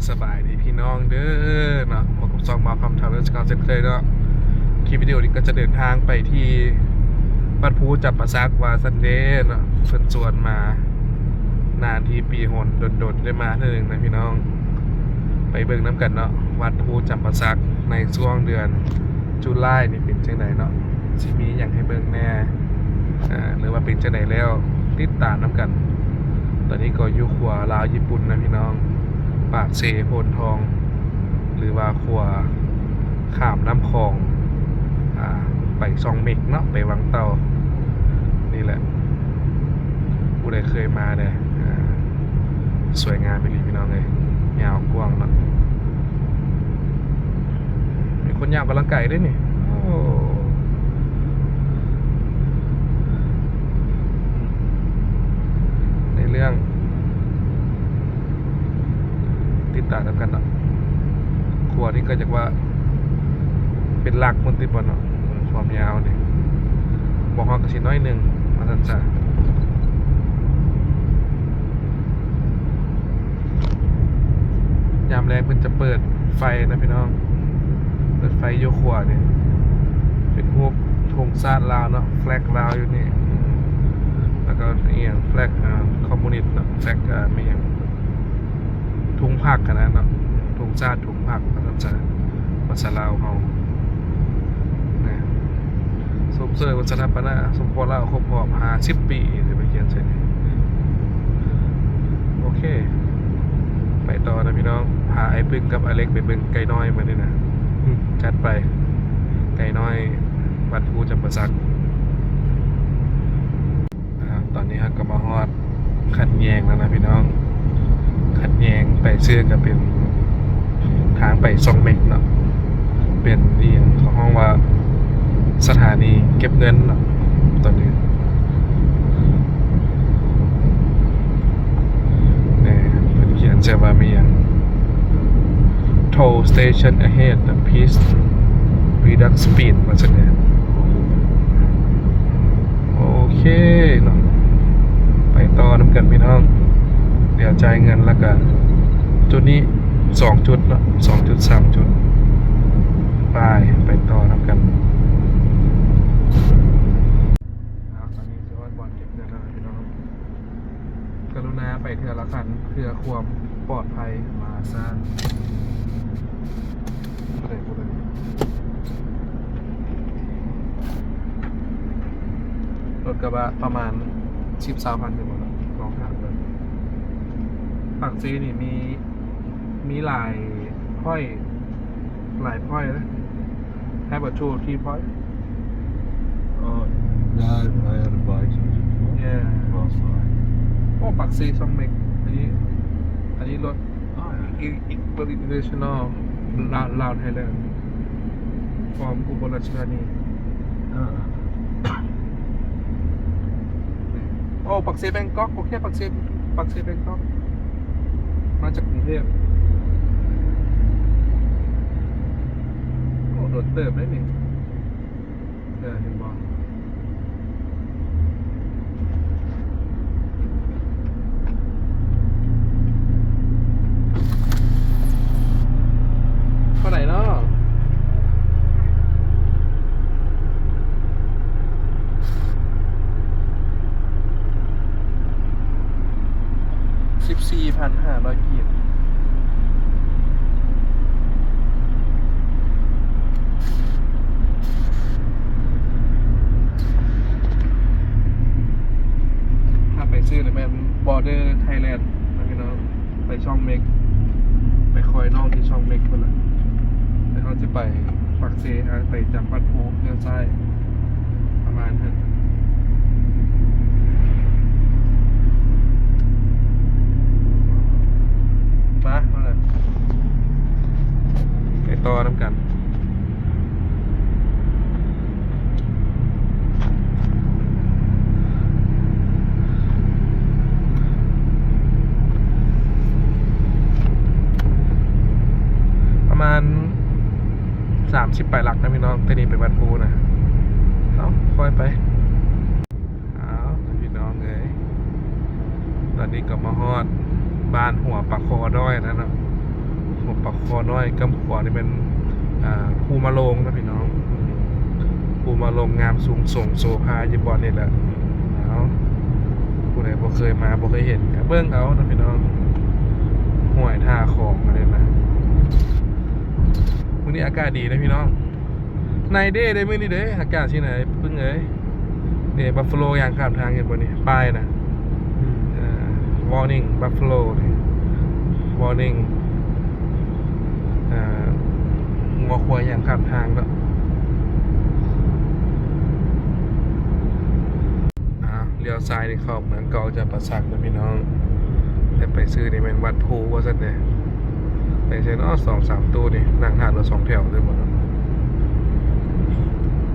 ສະບາຍດີພີ່ນ້ອງເດີເນາະ, ພົບກັບຊ່ອງບ່າວຄຳ Travel Scout ເຊັ່ນເຄີຍເນາະ. ຄລິບວິດີໂອນີ້ກໍຈະເດີນທາງໄປທີ່ວັດພູຈຳປາສັກວ່າຊັ້ນເດເນາະ, ເພິ່ນຊວນມາ ນານທີ່ປີຫົນດົນໆໄດ້ມາເທື່ອໜຶ່ງນະພີ່ນ້ອງ. ໄປເບິ່ງນຳກັນເນາະ ວັດພູຈຳປາສັກໃນຊ່ວງເດືອນຈູລາຍນີ້ເປັນຈັ່ງໃດເນາະ, ຊິມີຫຍັງໃຫ້ເບິ່ງແດ່ ອາ ຫຼືວ່າເປັນຈັ່ງໃດແລ້ວ ຕິດຕາມນຳກັນ. ຕອນນີ້ກໍຢູ່ຂົວລາວຍີ່ປຸ່ນນະພີ່ນ້ອງ, ປາກເຊໂພນທອງ ຫຼືວ່າຂົວຂ້າມນ້ຳຂອງ ອາ ໄປຊ່ອງເມັກເນາະ, ໄປວັງເຕົ່ານີ້ແຫຼະ. ຜູ້ໃດເຄີຍມາແດ່ ອາ ສວຍງາມອີ່ຫຼີພີ່ນ້ອງເອີຍ, ຍາວກວ້າງເນາະ. ມີຄົນຍ່າງອອກກຳລັງກາຍເດ້ນີ້. ໂອ້ ໃນເລື່ອງ ຕິດຕາມນຳກັນເນາະ. ຂົວນີ້ກໍຢາກວ່າເປັນຫຼັກພຸ້ນຕິບໍ່ເນາະ, ຄວາມຍາວນີ້ບໍ່ຮອດກໍຊິໜ້ອຍໜຶ່ງວ່າຊັ້ນຊະ. ຍາມແລງເພິ່ນຈະເປີດໄຟນະພີ່ນ້ອງ, ເປີດໄຟຢູ່ຂົວນີ້ ເປັນຮູບທຸງຊາດລາວເນາະ, ແຟລັກລາວຢູ່ນີ້ ແລ້ວກໍອີ່ຫຍັງ ແຟລັກ ອາ ຄອມມູນິດເນາະ, ແຟລັກ ອາ ແມ່ນຫຍັງ ທຸງພັກຫັ້ນນະເນາະ, ທຸງຊາດ ທຸງພັກວ່າຊັ້ນຊະ ພາສາລາວເຮົານະ. ຊົມເຊີຍວັນສະຖາປະນະສົມໂພດລາວຄົບຮອບຫ້າສິບປີ ຊິໄປຂຽນໃສ່ນີ້. ໂອເຄ ໄປຕໍ່ນະພີ່ນ້ອງ, ພາອ້າຍປຶ້ງກັບອ້າຍເລັກໄປເບິ່ງໄກ່ນ້ອຍມື້ນີ້ນະ. ອືມ ຈັດໄປ ໄກ່ນ້ອຍວັດພູຈຳປາສັກ. ອາ ຕອນນີ້ເຮົາກໍມາຮອດຄັນແຍງແລ້ວນະພີ່ນ້ອງ, ຄັນແຍງໄປເຊື່ອກໍເປັນທາງໄປຊ່ອງເມັກເນາະ, ເປັນອີ່ຫຍັງເຂົາຮ້ອງວ່າສະຖານີເກັບເງິນເນາະ. ຕອນນີ້ແນ່ ເພິ່ນຂຽນໃສ່ວ່າມີຫຍັງ Toll station ahead, please reduce speed ວ່າຊັ້ນແດ່. ໂອເຄເນາະ ໄປຕໍ່ນຳກັນພີ່ນ້ອງ, ດຽວຈ່າຍເງິນແລ້ວກະຈຸດນີ້ສອງຈຸດເນາະ, ສອງຈຸດ ສາມຈຸດ ໄປ ໄປຕໍ່ນຳກັນ. ເອົາ ຕອນນີ້ຊິຮອດບ່ອນເກັບເງິນແລ້ວນະພີ່ນ້ອງ. ກະລຸນາໄປເທື່ອລະຄັນເພື່ອຄວາມປອດໄພ. ມາຊະ ຜູ້ໃດ ຜູ້ໃດ ລົດກະບະປະມານສິບ ຊາວພັນຢູ່ບໍ່ເນາະ, ລອງຖາມເບິ່ງ. ປາກເຊນີ້ມີ ມີຫຼາຍພອຍ ຫຼາຍພອຍນະ. Have a two or three point. Uh, yeah, I had a bike. Yeah. Last night. ໂອ້ ປາກເຊຊ່ອງເມັກ. ອັນນີ້ ອັນນີ້ລົດ Oh, yeah. ອີ ອີ ລົດ international ລາວ ລາວ Thailand from ອຸບົນລາຊະທານີ. ເອີ ໂອ້ ປາກເຊແບງກອກ. ໂອເຄ ປາກເຊ ປາກເຊແບງກອກ ມາຈາກກຸງເທບ. ໂອ້ ດົນເຕີບເດ້ນີ້. ເອີ ເຫັນບໍ່? ເທົ່າໃດເນາະ? ສິບສີ່ພັນຫ້າຮ້ອຍກີບ. ຖ້າໄປຊື່ນີ້ແມ່ນ border Thailand ນະພີ່ນ້ອງ, ໄປຊ່ອງເມັກ ໄປຄອຍນ້ອງທີ່ຊ່ອງເມັກພຸ້ນລະ. ແລ້ວເຮົາຈະໄປປາກເຊ ຫາໄປຈາກວັດພູ ລ້ຽວຊ້າຍ ປະມານຫັ້ນ. ມາ ມາເລີຍ ໄປຕໍ່ນຳກັນ. ປະມານສາມສິບປາຍຫຼັກນະພີ່ນ້ອງ, ແຕ່ນີ້ໄປວັດພູນະ. ເອົາ ຄ່ອຍໄປ. ເອົາ ພີ່ນ້ອງເອີຍ ຕອນນີ້ກໍມາຮອດບ້ານຫົວປາຄໍນ້ອຍແລ້ວເນາະ. ຫົວປາກຄໍນ້ອຍ ກ້ຳຂວານີ້ແມ່ນ ອ່າ ພູມະໂລງນະພີ່ນ້ອງ. ພູມະໂລງງາມສູງສົ່ງໂສພາຢູ່ບ່ອນນີ້ແຫຼະ. ເອົາ ຜູ້ໃດບໍ່ເຄີຍມາ ບໍ່ເຄີຍເຫັນ ກະເບິ່ງເອົານະພີ່ນ້ອງ. ຫ້ວຍທ່າຂອງ ອັນນີ້ນະ. ມື້ນີ້ອາກາດດີນະພີ່ນ້ອງ. ໄນເດເດ້ມື້ນີ້ເດ້ ອາກາດຊິໄນປຶ້ງເອີຍ. ນີ້ບັບຟາໂລຍ່າງຂ້າມທາງ ເຫັນບໍ່ນີ້ ປ້າຍນະ. ອືມ ເອີ ວໍນິ້ງບັບຟາໂລນີ້ ວໍນິ້ງ ອ່າ ງົວຄວາຍຍ່າງຂ້າມທາງເນາະ. ອ່າ ລ້ຽວຊ້າຍນີ້ເຂົ້າເມືອງເກົ່າຈຳປາສັກເດີພີ່ນ້ອງ. ແຕ່ໄປຊື່ນີ້ແມ່ນວັດພູວ່າຊັ້ນເດ້. ໄປໃສເນາະ ສອງສາມຕູ້ນີ້ ນັ່ງຖ້າລົດສອງແຖວເລີຍບໍ່ເນາະ.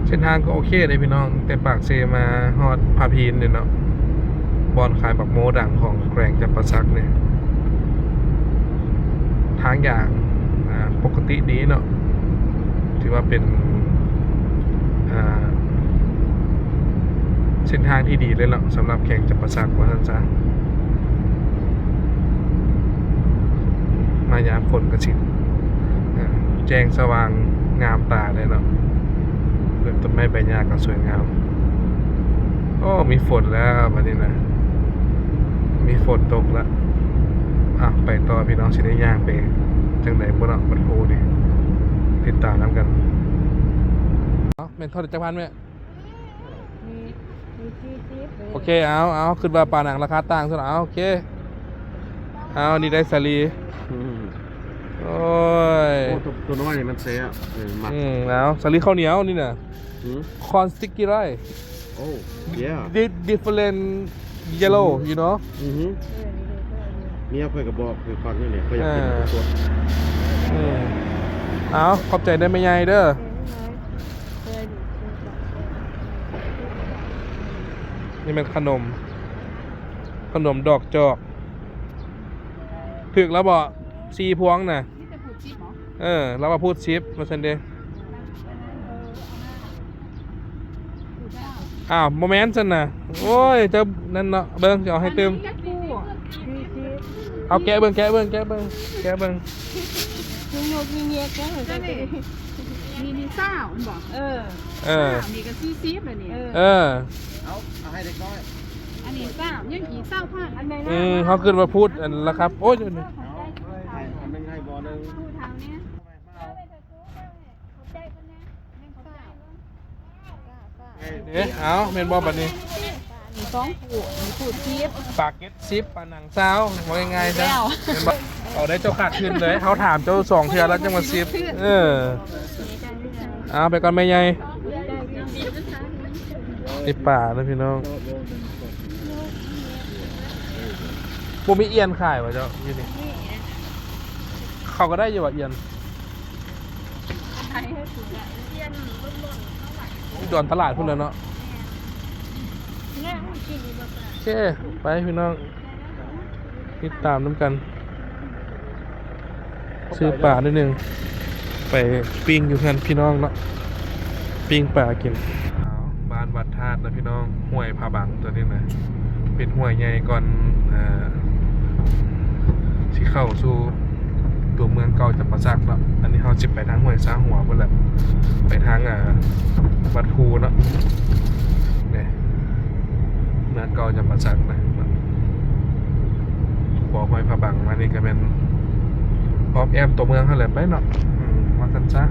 ເສັ້ນທາງກໍໂອເຄເດ້ພີ່ນ້ອງ ແຕ່ປາກເຊມາຮອດພະພີນນີ້ເນາະ ບ່ອນຂາຍບັກໂມດັງຂອງແຂວງຈຳປາສັກນີ້. ທາງຢ່າງ ອ່າ ປົກກະຕິດີເນາະ ຖືວ່າເປັນ ອ່າ ເສັ້ນທາງທີ່ດີເລີຍເນາະ ສຳລັບແຂວງຈຳປາສັກວ່າຊັ້ນຊະ. ມາຍາມຝົນກະຊິ ເອີ ແຈ້ງສະຫວ່າງງາມຕາເລີຍເນາະ ເປັນຕົ້ນໄມ້ໃບຫຍ້າກໍສວຍງາມ. ໂອ້ ມີຝົນແລ້ວບັດນີ້ນະ ມີຝົນຕົກແລ້ວ. ອ່ະ ໄປຕໍ່ພີ່ນ້ອງ ຊິໄດ້ຍ່າງໄປຈັ່ງໃດບໍ່ເນາະ ວັດພູນີ້ ຕິດຕາມນຳກັນ. ເອົ້າ ແມ່ນເທົ່າໃດຈັກພັນແມ່? ມີ ມີສີ່ສິບເລີຍ. ໂອເຄ ເອົາ ເອົາ ຄິດວ່າປາໜັງລາຄາຕ່າງຊັ້ນ. ເອົາ ໂອເຄ ເອົາ ນີ້ໄດ້ສາລີ. ອືມ ໂອ້ຍ ໂອ້ ຕົວ ຕົວນ້ອຍນີ້ມັນແຊບ ເອີ ມັກ. ອືມ ເອົາ ສາລີເຂົ້າໜຽວນີ້ນະ. ອືມ ຄອນສະຕິກກີໄຣ. ໂອ້ ເຢ ດິ ດິບເຟີເຣັນເຢໂລ ອືຮຶ ຢູໂນ. ອືຮຶ ເອີ ເມຍຂ້ອຍກໍບອກຂ້ອຍຟັງຢູ່ນີ້ ຂ້ອຍຢາກກິນ ເອີ ສົດໆ. ອືມ ເອົາ ຂອບໃຈເດີແມ່ໃຫຍ່ເດີ. ນີ້ແມ່ນຂະໜົມ ຂະໜົມດອກຈອກ. ຖືກແລ້ວບໍ່ ສີ່ພວງນະ? ມີແຕ່ພູດສິບບໍ? ເອີ ລາວວ່າພູດສິບວ່າຊັ້ນເດ້. ອ້າວ ບໍ່ແມ່ນຊັ້ນນະ. ໂອ້ຍ ເຈົ້ານັ້ນເນາະ ເບິ່ງ ຊິເອົາໃຫ້ຕື່ມ. ອັນນີ້ຈັກຄູ່? ສີ່ສິບ. ເອົາແກະເບິ່ງ ແກະເບິ່ງ ແກະເບິ່ງ ແກະເບິ່ງ. ມີໂຍກມີແຍກ ແກະໃຫ້ເຈົ້າ. ນີ້ ນີ້ຊາວແມ່ນບໍ່? ເອີ ເອີ ຊາວ ນີ້ກໍສີ່ສິບແລ້ວນີ້. ເອີ ເອີ ເອົາ ເອົາໃຫ້ເດັກນ້ອຍ. ອັນນີ້ຊາວ ຍັງອີກຊາວພັນ. ອັນໃດລະ? ອືມ ເຮົາຄິດວ່າພູດອັນລະຄັບ. ໂອ້ຍ ເອົາ ໃຫ້ອັນໜຶ່ງ ໃຫ້ບໍ່ໜຶ່ງ. ຜູ້ເຖົ້ານີ້ ເດ້ ເອົາ ແມ່ນບໍ່ບັດນີ້? ມີສອງຄູ່ ມີຄູ່ສິບ ປາເກັດສິບ ປາໜັງຊາວ ເວົ້າງ່າຍໆຊະ. ແມ່ນບໍ່? ເອົາໄດ້ ເຈົ້າຂາດທຶນເລີຍ. ເຮົາຖາມເຈົ້າສອງເທື່ອແລ້ວ ຈັ່ງວ່າສິບ. ເອີ ເອົາໄປກ່ອນແມ່ໃຫຍ່. ໃນປ່າເດີພີ່ນ້ອງ ບໍ່ມີອ່ຽນຂາຍຫວາເຈົ້າ ຢູ່ນີ້? ເຂົາກໍໄດ້ຢູ່ຫວາອ່ຽນ? ດອນຕະຫຼາດພຸ້ນແຫຼະເນາະ. ໂອເຄ ໄປພີ່ນ້ອງ ຕິດຕາມນຳກັນ. ຊື້ປາໜ້ອຍໜຶ່ງ ໄປປີ້ງຢູ່ເຮືອນພີ່ນ້ອງເນາະ ປີ້ງປາກິນ. ອ້າວ ບ້ານວັດທາດນະພີ່ນ້ອງ ຫ້ວຍພະບັງຕົວນີ້ນະ ເປັນຫ້ວຍໃຫຍ່ກ່ອນ ເອີ ຊິເຂົ້າສູ່ຕົວເມືອງເກົ່າຈຳປາສັກເນາະ. ອັນນີ້ເຮົາຊິໄປທາງຫ້ວຍຊາຫົວພຸ້ນແຫຼະ ໄປທາງ ເອີ ວັດພູເນາະ. ນີ້ ເມືອງເກົ່າຈຳປາສັກນະ ຂົວຫ້ວຍພະບັງມານີ້ກໍແມ່ນອ້ອມແອ້ມຕົວເມືອງຫັ້ນແຫຼະໄປເນາະ. ອືມ ວ່າຊັ້ນຊະ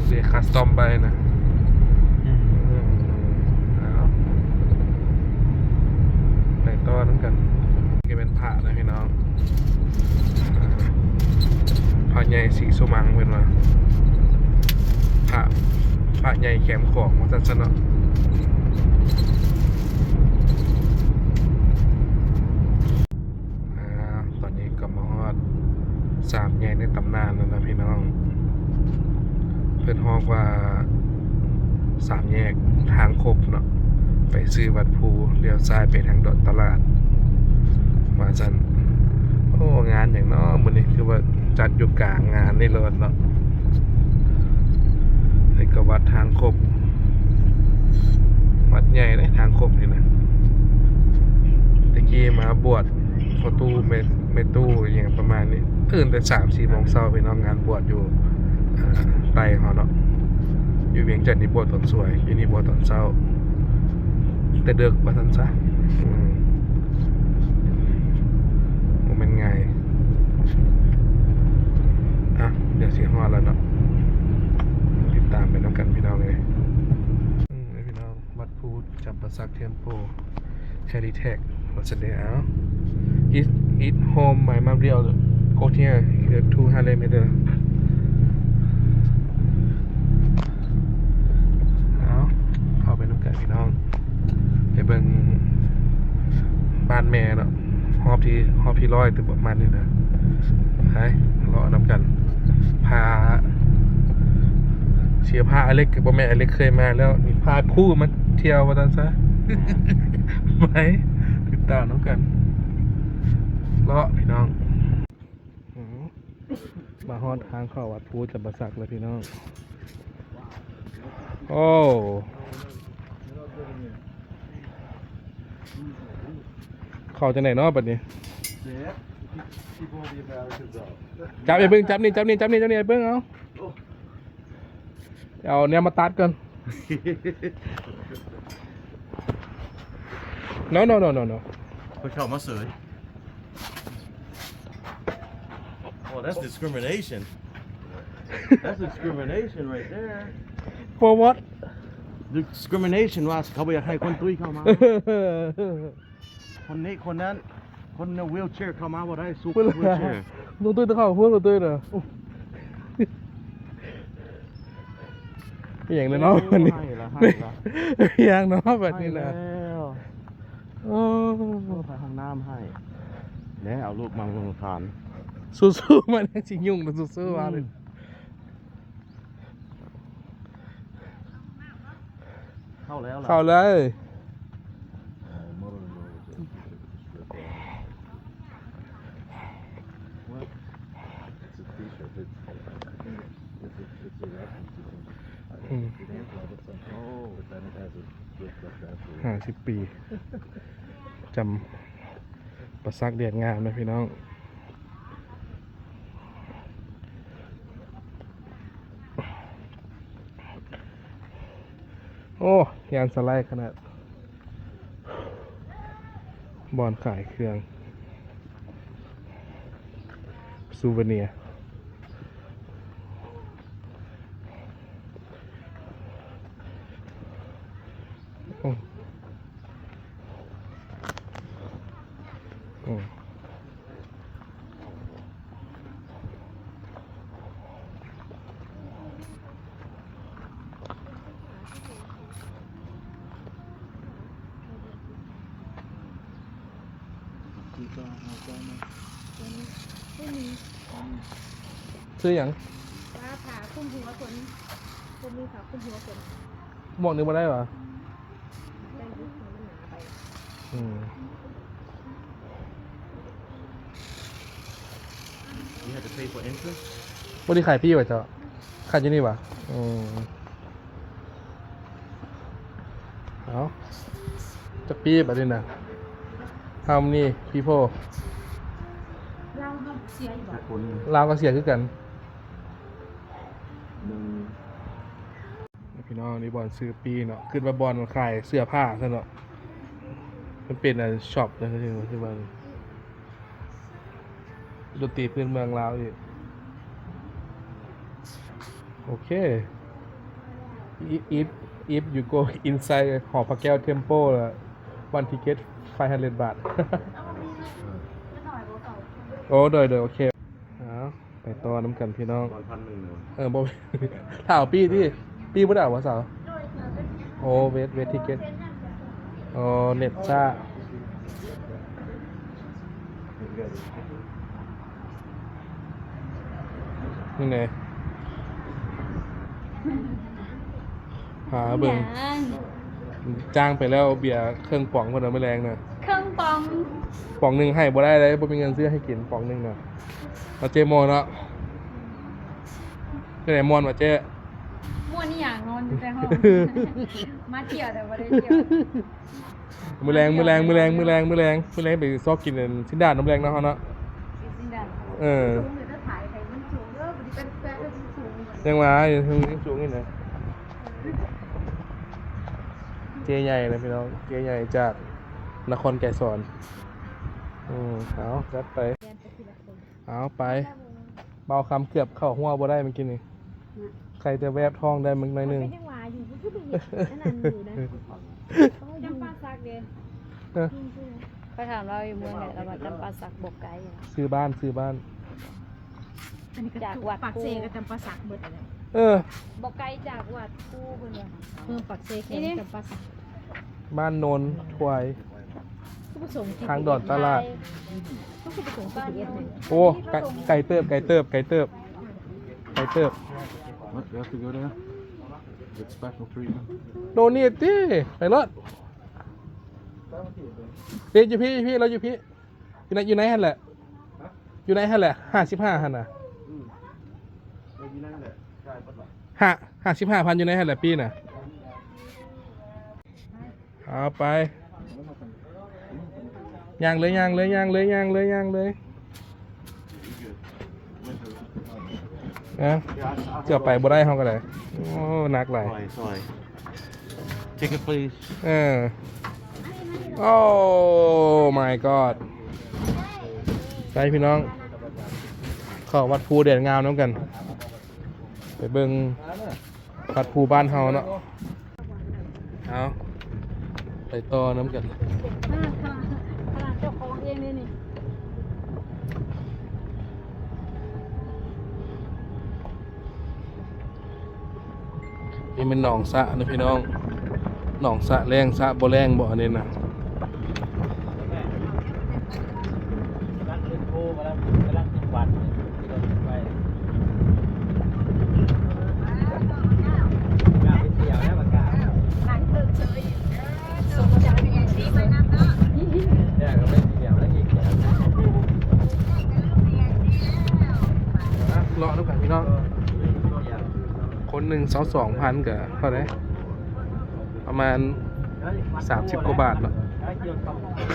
ເດຄັດສະຕອມໄປນະ. ອືມ ເອົາ ໄປຕໍ່ນຳກັນ. ນີ້ກໍແມ່ນພະນະພີ່ນ້ອງ ພະໃຫຍ່ສີສຸມັງເພິ່ນວ່າ ພະ ພະໃຫຍ່ແຄມຂອງວ່າຊັ້ນຊະເນາະ. ອ່າ ຕອນນີ້ກໍມາຮອດສາມແຍກໃນຕຳນານແລ້ວນະພີ່ນ້ອງ ເພິ່ນຮ້ອງວ່າສາມແຍກທາງຄົບເນາະ ໄປຊື່ວັດພູ ລ້ຽວຊ້າຍໄປທາງດອນຕະຫຼາດ ວ່າຊັ້ນ. ໂອ້ ງານຫຍັງເນາະມື້ນີ້ ຄືວ່າຈັດຢູ່ກາງງານນີ້ໂລດເນາະ. ນີ້ກໍວັດທາງຄົບ ວັດໃຫຍ່ເດ້ທາງຄົບນີ້ນະ. ແຕ່ກີ້ ມາບວດພໍ່ຕູ້ແມ່ຕູ້ ອີ່ຫຍັງປະມານນີ້ ຕື່ນແຕ່ສາມສີ່ໂມງເຊົ້າ ພີ່ນ້ອງ ງານບວດຢູ່ ເອີ ໄຕ້ເຮົາເນາະ ຢູ່ວຽງຈັນນີ້ບວດຕອນສວຍ ຢູ່ນີ້ບວດຕອນເຊົ້າ ແຕ່ເດິກວ່າຊັ້ນຊະ ອືມ ບໍ່ແມ່ນງ່າຍ ອ່ະ ດຽວຊິຮອດແລ້ວເນາະ ຕິດຕາມໄປນຳກັນ ພີ່ນ້ອງເອີຍ ອືມ ພີ່ນ້ອງ ວັດພູຈຳປາສັກ Temple Helitech ວ່າຊັ້ນເດ ເອົາ It, it home memorial, go here, two hundred meter. ເອົາ ເຂົ້າໄປນຳກັນ ພີ່ນ້ອງ ໄປເບິ່ງບ້ານແມ່ເນາະ ຮອບທີ ຮອບທີຮ້ອຍ ແຕ່ປະມານນີ້ນະ ໄປເລາະນຳກັນ ພາ ຊິພາອາເລັກ ກໍບໍ່ແມ່ນ ອາເລັກເຄີຍມາແລ້ວ ນີ້ພາຄູ່ມາທ່ຽວວ່າຊັ້ນຊະ ໄປ ຕິດຕາມນຳກັນ ເລາະ ພີ່ນ້ອງ ອືມ ມາຮອດທາງເຂົ້າວັດພູຈຳປາສັກແລ້ວ ພີ່ນ້ອງ ໂອ້ ເຂົ້າຈັ່ງໃດເນາະບັດນີ້ ຈັບໃຫ້ເບິ່ງ ຈັບນີ້ ຈັບນີ້ ຈັບນີ້ ຈັບນີ້ໃຫ້ເບິ່ງ ເອົາ ເອົາແນວມາຕັດກ່ອນ No, no, no, no, no. ເຂົາເຂົ້າມາເສີຍ Oh, that's discrimination. That's discrimination right there. For what? Discrimination ວ່າເຂົາບໍ່ຢາກໃຫ້ຄົນຕຸ້ຍເຂົ້າມາ ຄົນນີ້ຄົນນັ້ນ ຄົນໃນ wheelchair ເຂົ້າມາບໍ່ໄດ້ ຊຸກ wheelchair ລຸງຕຸ້ຍຕ້ອງເຂົ້າ ເພື່ອນລຸງຕຸ້ຍນະ ອີ່ຫຍັງເນາະ ໂອ້ ບັດນີ້ ໃຫ້ລະ ໃຫ້ລະ ອີ່ຫຍັງເນາະບັດນີ້ນະ ໃຫ້ແລ້ວ ໂອ້ ໄປຫ້ອງນ້ຳໃຫ້ ແນ່ ເອົາລູກມາລົງທານ ສູ້ໆ ມັນຍັງຊິຫຍຸ້ງ ສູ້ໆ ວ່າ ອືມ ເຂົ້າແລ້ວ ເຂົ້າເລີຍ ອືມ ຫ້າສິບປີ ຈຳປາສັກ ແດດງາມນະ ພີ່ນ້ອງ. ໂອ້ ຢ້ານສະໄລຂະໜາດ ບ່ອນຂາຍເຄື່ອງ Souvenir ໂອ້. ອືມ ຊື່ຫຍັງ? ວ່າຜ້າຄຸມຫົວເພິ່ນ ບໍ່ມີຜ້າຄຸມຫົວເພິ່ນ ໝວກນີ້ບໍ່ໄດ້ຫວາ? ໄດ້ຢູ່ ແຕ່ມັນໜາໄປ. ອືມ You have to pay for entrance? ບໍ່ໄດ້ຂາຍຟຣີຫວາເຈົ້າ? ຂາຍຢູ່ນີ້ຫວາ? ອືມ ເອົາ ຈັກປີບັດນີ້ນະ? How many people? ລາວກໍເສຍຢູ່ບໍ່? ລາວກໍເສຍຄືກັນ. ພີ່ນ້ອງ ນີ້ບ່ອນຊື້ປີ້ເນາະ ຄິດວ່າບ່ອນຂາຍເສື້ອຜ້າຊັ້ນເນາະ ມັນເປັນອັນ shop ຈັ່ງຊີ້ ຄືວ່າດົນຕີພື້ນເມືອງລາວອີກ ໂອເຄ If, if, if you go inside ຫໍພະແກ້ວ Temple ລະ one ticket five hundred ບາດ ໂອ້ ໂດຍ ໂດຍ ໂອເຄ ເອົາ ໄປຕໍ່ນຳກັນພີ່ນ້ອງ ເອີ ບໍ່ ຖ້າເອົາປີ້ຕິ ປີ້ບໍ່ໄດ້ເອົາບໍ່ສາວ? ໂອ້ ເວດ ເວດທິກເກັດ ໂອ້ ເນັດຊ້າ ນີ້ແຫຼະ ຫາເບິ່ງ ຫຍັງ? ຈ້າງໄປແລ້ວເບຍເຄິ່ງປ໋ອງພຸ້ນນະ ມື້ແລງນະ ເຄິ່ງປ໋ອງ ປ໋ອງໜຶ່ງໃຫ້ບໍ່ໄດ້ເລີຍ ບໍ່ມີເງິນຊື້ໃຫ້ກິນປ໋ອງໜຶ່ງນະ ເອົາເຈໂມເນາະ ເປັນໃດ ມ່ວນບໍ່ເຈ້? ມ່ວນອີ່ຫຍັງ ນອນຢູ່ແຕ່ຫ້ອງ ມາທ່ຽວແຕ່ບໍ່ໄດ້ທ່ຽວ. ມື້ແລງ ມື້ແລງ ມື້ແລງ ມື້ແລງ ມື້ແລງ ມື້ແລງໄປຊອກກິນອັນຊີ້ນດາດນຳແລງເນາະ ເຮົາເນາະ. ຊີ້ນດາດ ເອີ ສູງເດີ ຖ້າຖ່າຍໄປມັນສູງເດີ ບໍ່ໄດ້ແປະໆ ມັນສູງ. ຍັງວ່າ ຍັງ ຍັງສູງຢູ່ນະ. ເຈໃຫຍ່ນະພີ່ນ້ອງ ເຈໃຫຍ່ຈາກນະຄອນໄກສອນ. ອືມ ເອົາ ຈັດໄປ. ເອົາໄປ. ເບົາຄຳເກືອບເຂົ້າຮົ້ວບໍ່ໄດ້ມື້ກີ້ນີ້. ນະ ໄຄແຕ່ແວບທ້ອງໄດ້ມື້ໜ້ອຍໜຶ່ງ. ໄປຍັງວ່າຢູ່ ບໍ່ຄືໄປເຮັດອັນນັ້ນຢູ່ນະ. ຈຳປາສັກເດ້. ເອີ ໄປຖາມລາວຢູ່ເມືອງໃດ ລາວວ່າຈຳປາສັກບໍ່ໄກ. ຊື່ບ້ານ ຊື່ບ້ານ. ອັນນີ້ກໍ ຈາກວັດ ປາກເຊ ພູ ກໍຈຳປາສັກເບິດແລ້ວ. ເອີ ບໍ່ໄກຈາກວັດພູເພິ່ນວ່າ. ເອີ ປາກເຊແຂວງ ນີ້ ຈຳປາສັກ. ບ້ານໂນນທວາຍ ຄືບໍ່ສົ່ງ ທາງດອນຕະຫຼາດ. ຄືບໍ່ສົ່ງ ຈີພີເອັສ ໃຫ້. ໂອ້ ໄກ ໄກເຕີບ ໄກເຕີບ ໄກເຕີບ ໄກເຕີບ. What? You have to go there? It's special treatment. ໂນນີດຕິ ໄປໂລດ. ເດ້ ຢູ່ພີ້ ຢູ່ພີ້ ລາວຢູ່ພີ້ ຢູ່ໃນ ຢູ່ໃນຫັ້ນແຫຼະ. ຢູ່ໃນຫັ້ນແຫຼະ ຫ້າສິບຫ້າຫັ້ນນະ. ອືມ ຢູ່ໃນຫັ້ນແຫຼະ ຈ່າຍເບິດລະ. ຫ້າ ຫ້າສິບຫ້າພັນຢູ່ໃນຫັ້ນແຫຼະປີ້ນະ. ເອົາໄປ ຍ່າງເລີຍ ຍ່າງເລີຍ ຍ່າງເລີຍ ຍ່າງເລີຍ ຍ່າງເລີຍ. ນະ ເກືອບໄປບໍ່ໄດ້ເຮົາກໍໄດ້. ໂອ້ ໜັກຫຼາຍ. Sorry, sorry. Ticket, please. ເອີ Oh my god. ໄປພີ່ນ້ອງ ເຂົ້າວັດພູແດນງາມນຳກັນ ໄປເບິ່ງວັດພູບ້ານເຮົາເນາະ. ເອົາ ໄປຕໍ່ນຳກັນ. ຂະໜາດເຈົ້າຂອງເອງເດນີ້. ນີ້ແມ່ນໜອງສະນະພີ່ນ້ອງ ໜອງສະແລ້ງ ສະບໍ່ແລ້ງບໍ່ ອັນນີ້ນະ. ເລາະນຳກັນພີ່ນ້ອງ ຄົນໜຶ່ງຊາວສອງພັນ ກະເທົ່າໃດ ປະມານສາມສິບກວ່າບາດເນາະ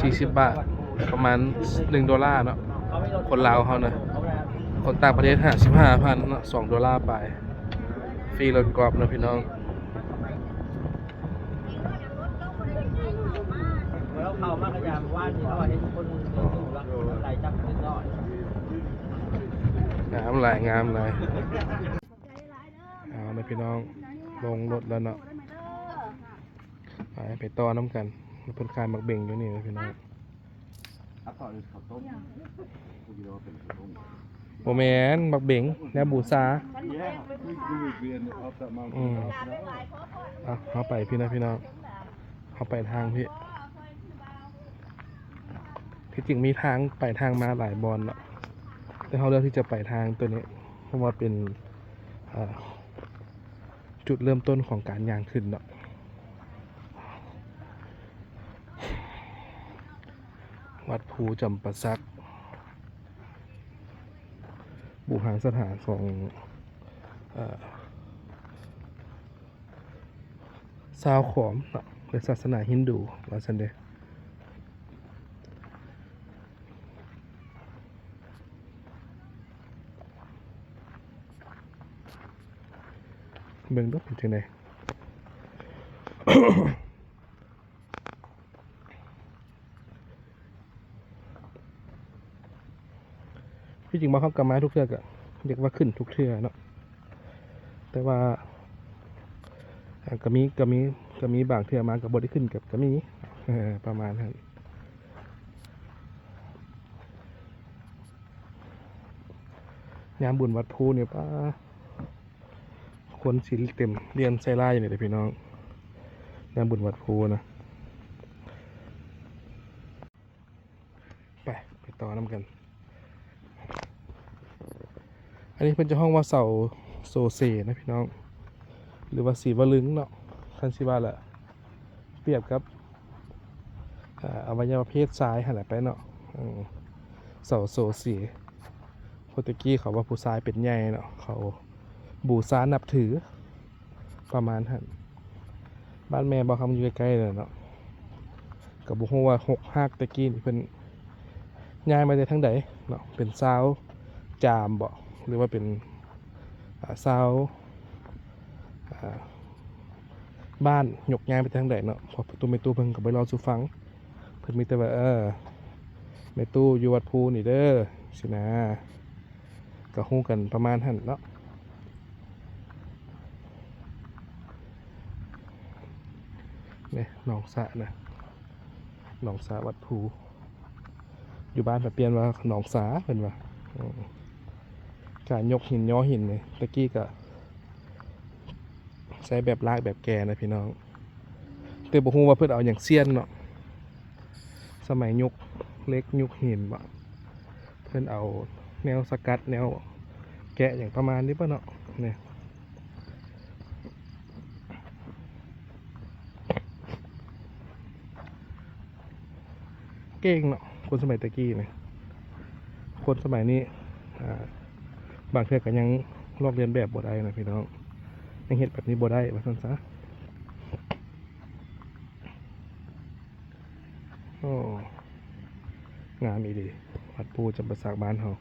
ສີ່ສິບບາດ ປະມານໜຶ່ງໂດລາເນາະ ຄົນລາວເຮົານະ. ຄົນຕ່າງປະເທດຫ້າສິບຫ້າພັນເນາະ ສອງໂດລາປາຍ ຟຣີລົດກອບເນາະພີ່ນ້ອງ. ງາມຫຼາຍ ງາມຫຼາຍ. ເອົາລະພີ່ນ້ອງ ລົງລົດແລ້ວເນາະ ໄປ ໄປຕໍ່ນຳກັນ. ເພິ່ນຂາຍໝາກເບັງຢູ່ນີ້ລະພີ່ນ້ອງ. ບໍ່ແມ່ນ ໝາກເບັງ ແນວບູຊາ. ອືມ ເອົາ ເຮົາໄປພີ້ນະພີ່ນ້ອງ ເຮົາໄປທາງພີ້. ທີ່ຈິງມີທາງໄປທາງມາຫຼາຍບ່ອນເນາະ ແຕ່ເຮົາເລືອກທີ່ຈະໄປທາງໂຕນີ້ ເພາະວ່າເປັນ ເອີ ຈຸດເລີ່ມຕົ້ນຂອງການຍ່າງຂຶ້ນເນາະ ວັດພູຈຳປາສັກ ບູຮານສະຖານຂອງ ເອີ ຊາວຂອມເນາະ ເປັນສາສະໜາຮິນດູ ວ່າຊັ້ນເດ. ເບິ່ງດູເປັນຈັ່ງໃດ. ທີ່ຈິງວ່າເຮົາກໍມາທຸກເທື່ອ ກໍຮຽກວ່າຂຶ້ນທຸກເທື່ອເນາະ ແຕ່ວ່າ ອ່າ ກໍມີ ກໍມີ ກໍມີບາງເທື່ອມາກໍບໍ່ໄດ້ຂຶ້ນ ກໍ ກໍມີ ປະມານນັ້ນ. ຍາມບຸນວັດພູນີ້ ປາ ຄົນຊິເຕັມລ້ຽນໃສ່ລາຍຢູ່ນີ້ເດ້ພີ່ນ້ອງ ຍາມບຸນວັດພູນະ. ໄປ ໄປຕໍ່ນຳກັນ. ອັນນີ້ເພິ່ນຈະຮ້ອງວ່າເສົາໂຊເຊນະພີ່ນ້ອງ ຫຼືວ່າສີວະລຶງເນາະ ຄັນຊິວ່າລະ ປຽບກັບ ອາ ອະໄວຍະວະເພດຊາຍຫັ້ນແຫຼະໄປເນາະ. ເອີ ເສົາໂຊເຊ ເພາະແຕ່ກີ້ເຂົາວ່າຜູ້ຊາຍເປັນໃຫຍ່ເນາະ ເຂົາບູຊານັບຖື ປະມານຫັ້ນ. ບ້ານແມ່ບ່າວຄຳຢູ່ໃກ້ໆ ເລີຍເນາະ ກໍບໍ່ຮູ້ວ່າຮົກຮາກແຕ່ກີ້ນີ້ເພິ່ນຍ້າຍມາແຕ່ທາງໃດເນາະ ເປັນຊາວຈາມບໍ ຫຼືວ່າເປັນ ອາ ຊາວ ອາ ບ້ານຍົກຍ້າຍມາແຕ່ທາງໃດເນາະ ເພາະຕູ້ແມ່ຕູ້ເພິ່ນກໍບໍ່ເລົ່າສູ່ຟັງ ເພິ່ນມີແຕ່ວ່າ ເອີ ແມ່ຕູ້ຢູ່ວັດພູນີ້ເດີ ຊີ້ນາ ກໍຮູ້ກັນປະມານຫັ້ນເນາະ. ນີ້ໜອງສະນະ ໜອງສະວັດພູ ຢູ່ບ້ານເພິ່ນປ່ຽນວ່າໜອງສາ ເພິ່ນວ່າ ອືມ ການຍົກຫີນຍໍຫີນນີ້ ແຕ່ກີ້ກະໃຊ້ແບບລາກແບບແກ່ນະພີ່ນ້ອງ ແຕ່ບໍ່ຮູ້ວ່າເພິ່ນເອົາຫຍັງສ່ຽນເນາະ ສະໄໝຍຸກເຫຼັກຍຸກຫີນບໍ ເພິ່ນເອົາແນວສະກັດແນວແກະຫຍັງປະມານນີ້ບໍເນາະ ນີ້. ເກັ່ງເນາະ ຄົນສະໄໝແຕ່ກີ້ນີ້ ຄົນສະໄໝນີ້ ອ່າ ບາງເທື່ອກໍຍັງລອກລຽນແບບບໍ່ໄດ້ນະພີ່ນ້ອງ ຍັງເຮັດແບບນີ້ບໍ່ໄດ້ວ່າຊັ້ນຊະ. ໂອ້ ງາມອີ່ຫຼີ ວັດປູ່ຈຳປາສັກບ້ານເຮົາ.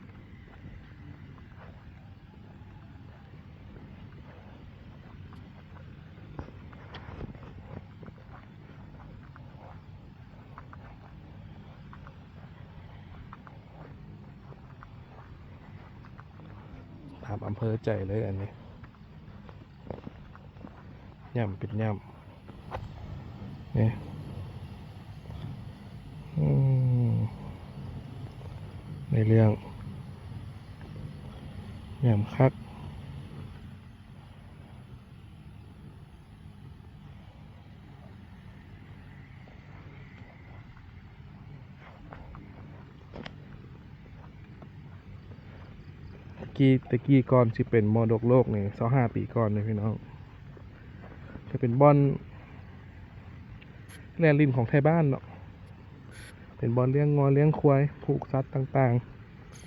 ຕາມອຳເພີໃຈເລີຍອັນນີ້ ຫຍ້ຳເປັນຫຍ້ຳ ນີ້ ອືມ ໃນເລື່ອງຫຍ້ຳຄັກ. ແຕ່ກີ້ ແຕ່ກີ້ກ່ອນຊິເປັນມໍລະດົກໂລກນີ້ ຊາວຫ້າປີກ່ອນເດ້ພີ່ນ້ອງ ຈະເປັນບ່ອນແລ່ນຫຼິ້ນຂອງໄທບ້ານເນາະ ເປັນບ່ອນລ້ຽງງົວລ້ຽງຄວາຍ ຜູກສັດຕ່າງ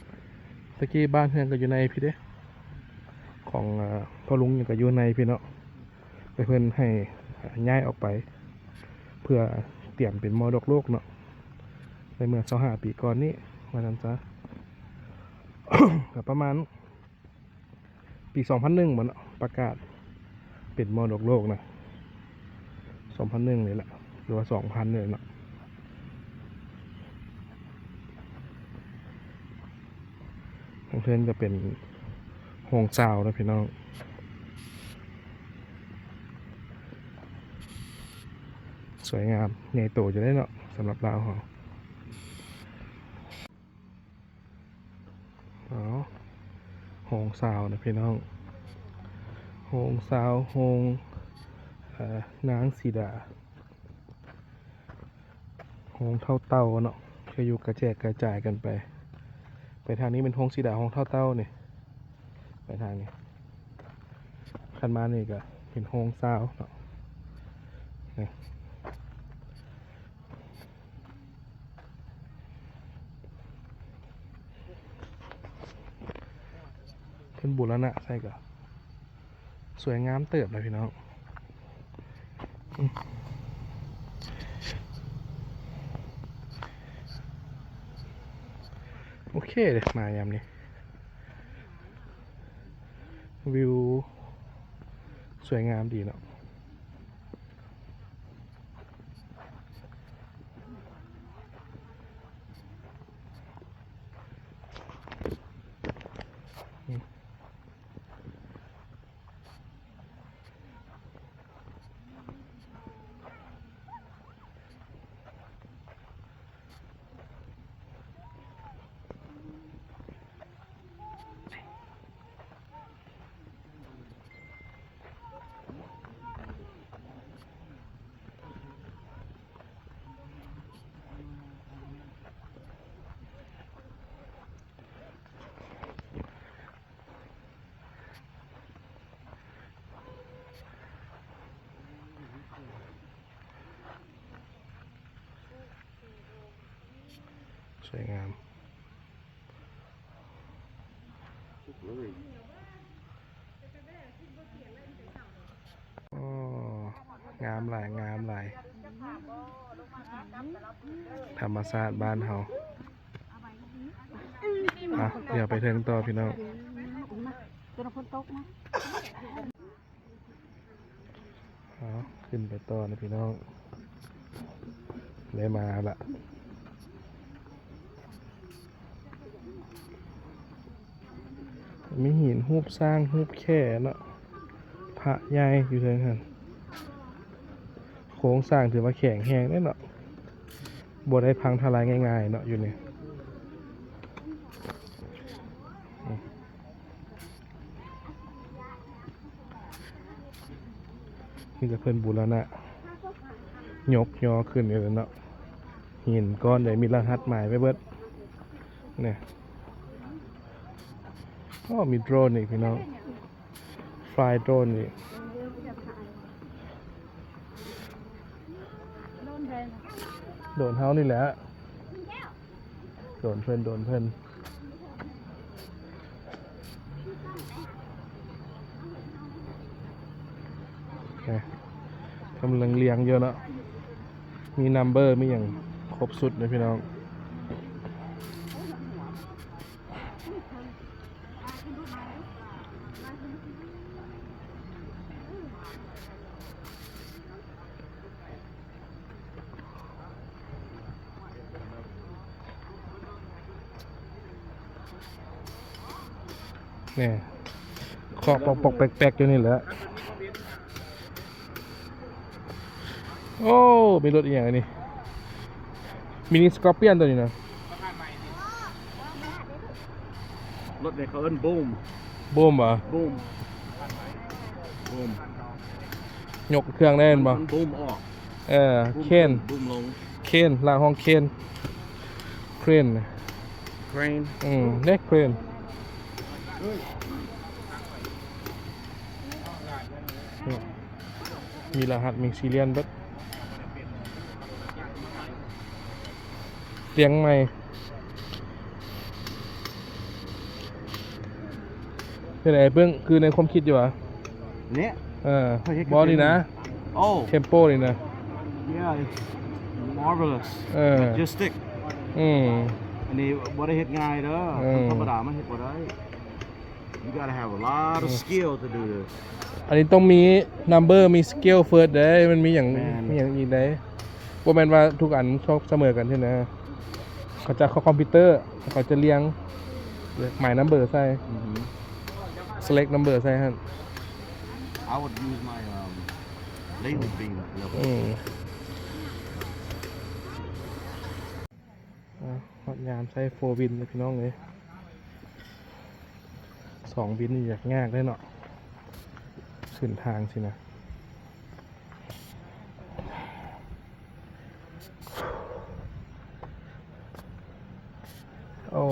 ໆ ແຕ່ກີ້ບ້ານເຮືອນກໍຢູ່ໃນພີ້ເດ້ ຂອງ ເອີ ພໍ່ລຸງຫຍັງກໍຢູ່ໃນພີ້ເນາະ ແຕ່ເພິ່ນໃຫ້ ເອີ ຍ້າຍອອກໄປ ເພື່ອຕຽມເປັນມໍລະດົກໂລກເນາະ ໃນເມື່ອຊາວຫ້າປີກ່ອນນີ້ ວ່າຊັ້ນຊະ ກໍປະມານປີສອງພັນໜຶ່ງບໍເນາະ ປະກາດເປັນມໍລະດົກໂລກນະ ສອງພັນໜຶ່ງນີ້ແຫຼະ ຫຼືວ່າສອງພັນນີ້ແຫຼະເນາະ. ທາງເທິງກໍເປັນໂຮງຊາວນະພີ່ນ້ອງ ສວຍງາມໃຫຍ່ໂຕຢູ່ເດ້ເນາະ ສຳລັບລາວເຮົາ. ເອົາ ໂຮງຊາວນະພີ່ນ້ອງ ໂຮງຊາວ ໂຮງ ເອີ ນາງສີດາ ໂຮງເຖົ້າເຕົ່າເນາະ ກໍຢູ່ກະແຈກກະຈາຍກັນໄປ ໄປທາງນີ້ແມ່ນໂຮງສີດາ ໂຮງເຖົ້າເຕົ່ານີ້ ໄປທາງນີ້ ຄັນມານີ້ກໍເປັນໂຮງຊາວເນາະ ນີ້ ເພິ່ນບູລະນະໃສ່ກໍ ສວຍງາມເຕີບນະພີ່ນ້ອງ ອືມ ໂອເຄເດ້ ມາຍາມນີ້ ວິວສວຍງາມດີເນາະ. ສວຍງາມ ໂອ້ ງາມຫຼາຍ ງາມຫຼາຍ. ທຳມະຊາດບ້ານເຮົາ. ອ່ະ ດຽວໄປເທິງຕໍ່ພີ່ນ້ອງ. ເອົາ ຂຶ້ນໄປຕໍ່ນະພີ່ນ້ອງ ໄດ້ມາລະ. ມີຫີນຮູບຊ້າງ ຮູບແຂ້ເນາະ ພະໃຫຍ່ຢູ່ເທິງຫັ້ນ. ໂຄງສ້າງຖືວ່າແຂງແຮງເດ້ເນາະ ບໍ່ໄດ້ພັງທະລາຍງ່າຍໆເນາະ ຢູ່ນີ້. ນີ້ກໍເພິ່ນບູລະນະ ຍົກຍໍຂຶ້ນນີ້ແຫຼະເນາະ. ຫີນກ້ອນໃດມີລະຫັດໝາຍໄວ້ເບິດນີ້. ໂອ້ ມີໂດຣນອີກພີ່ນ້ອງ ຟລາຍໂດຣນອີກ. ໂດຣນເຮົານີ້ແຫຼະ. ໂດຣນເພິ່ນ ໂດຣນເພິ່ນ ນີ້ ກຳລັງລຽງຢູ່ເນາະ. ມີນຳເບີ ມີຫຍັງຄົບຊຸດເດ້ພີ່ນ້ອງ. ນີ້ ເຄາະປອກໆແປກໆຢູ່ນີ້ແຫຼະ. ໂອ້ ມີລົດອີ່ຫຍັງອັນນີ້? ມິນິສະກອປຽນຕົວນີ້ນະ. ລົດນີ້ເຂົາເອີ້ນບູມ. ບູມຫວາ? ບູມ ບູມ ຍົກເຄື່ອງໄດ້ແມ່ນບໍ່? ມັນບູມອອກ. ເອີ ບູມ ເຄນ ບູມລົງ. ເຄນ ລາວຮ້ອງເຄນ ເຄຣນ ເຄຣນ. ອືມ ເດ້ ເຄຣນ. ມີລະຫັດ ມີຊີຣຽນເບິດ. ຕຽງໃໝ່ ເປັນໃດເບິ່ງ ຄືໃນຄວາມຄິດຢູ່ຫວາ? ນີ້ ເອີ ເຂົາເຮັດ ບໍ່ນີ້ນະ. ໂອ້ ເທັມໂປນີ້ນະ. Yeah, it's marvelous. ເອີ majestic. ອືມ ອັນນີ້ບໍ່ໄດ້ເຮັດງ່າຍເດີ. ເອີ ຄົນທຳມະດາມາເຮັດບໍ່ໄດ້. You gotta have a lot of ອືມ skill to do this. ອັນນີ້ຕ້ອງມີນຳເບີ ມີສະກິວເຟີດເດ້. ມັນມີຫຍັງ ແມ່ນ ມີຫຍັງອີກເດ້. ບໍ່ແມ່ນວ່າທຸກອັນຊອກສະເໝີກັນຊີ້ນະ. ເຂົາຈະເຂົ້າຄອມພິວເຕີ ເຂົາຈະລຽງ ໝາຍນຳເບີໃສ່. ອືຮຶ ເຊເລັກນຳເບີໃສ່ຫັ້ນ. I would use my, um, laser beam. ອືມ ອ່າ ຮອດຍາມໃຊ້ໂຟວິນແລ້ວພີ່ນ້ອງເອີຍ. ສອງວິນນີ້ຢາກຍາກເດ້ເນາະ ຂຶ້ນທາງຊີ້ນະ. ໂອ້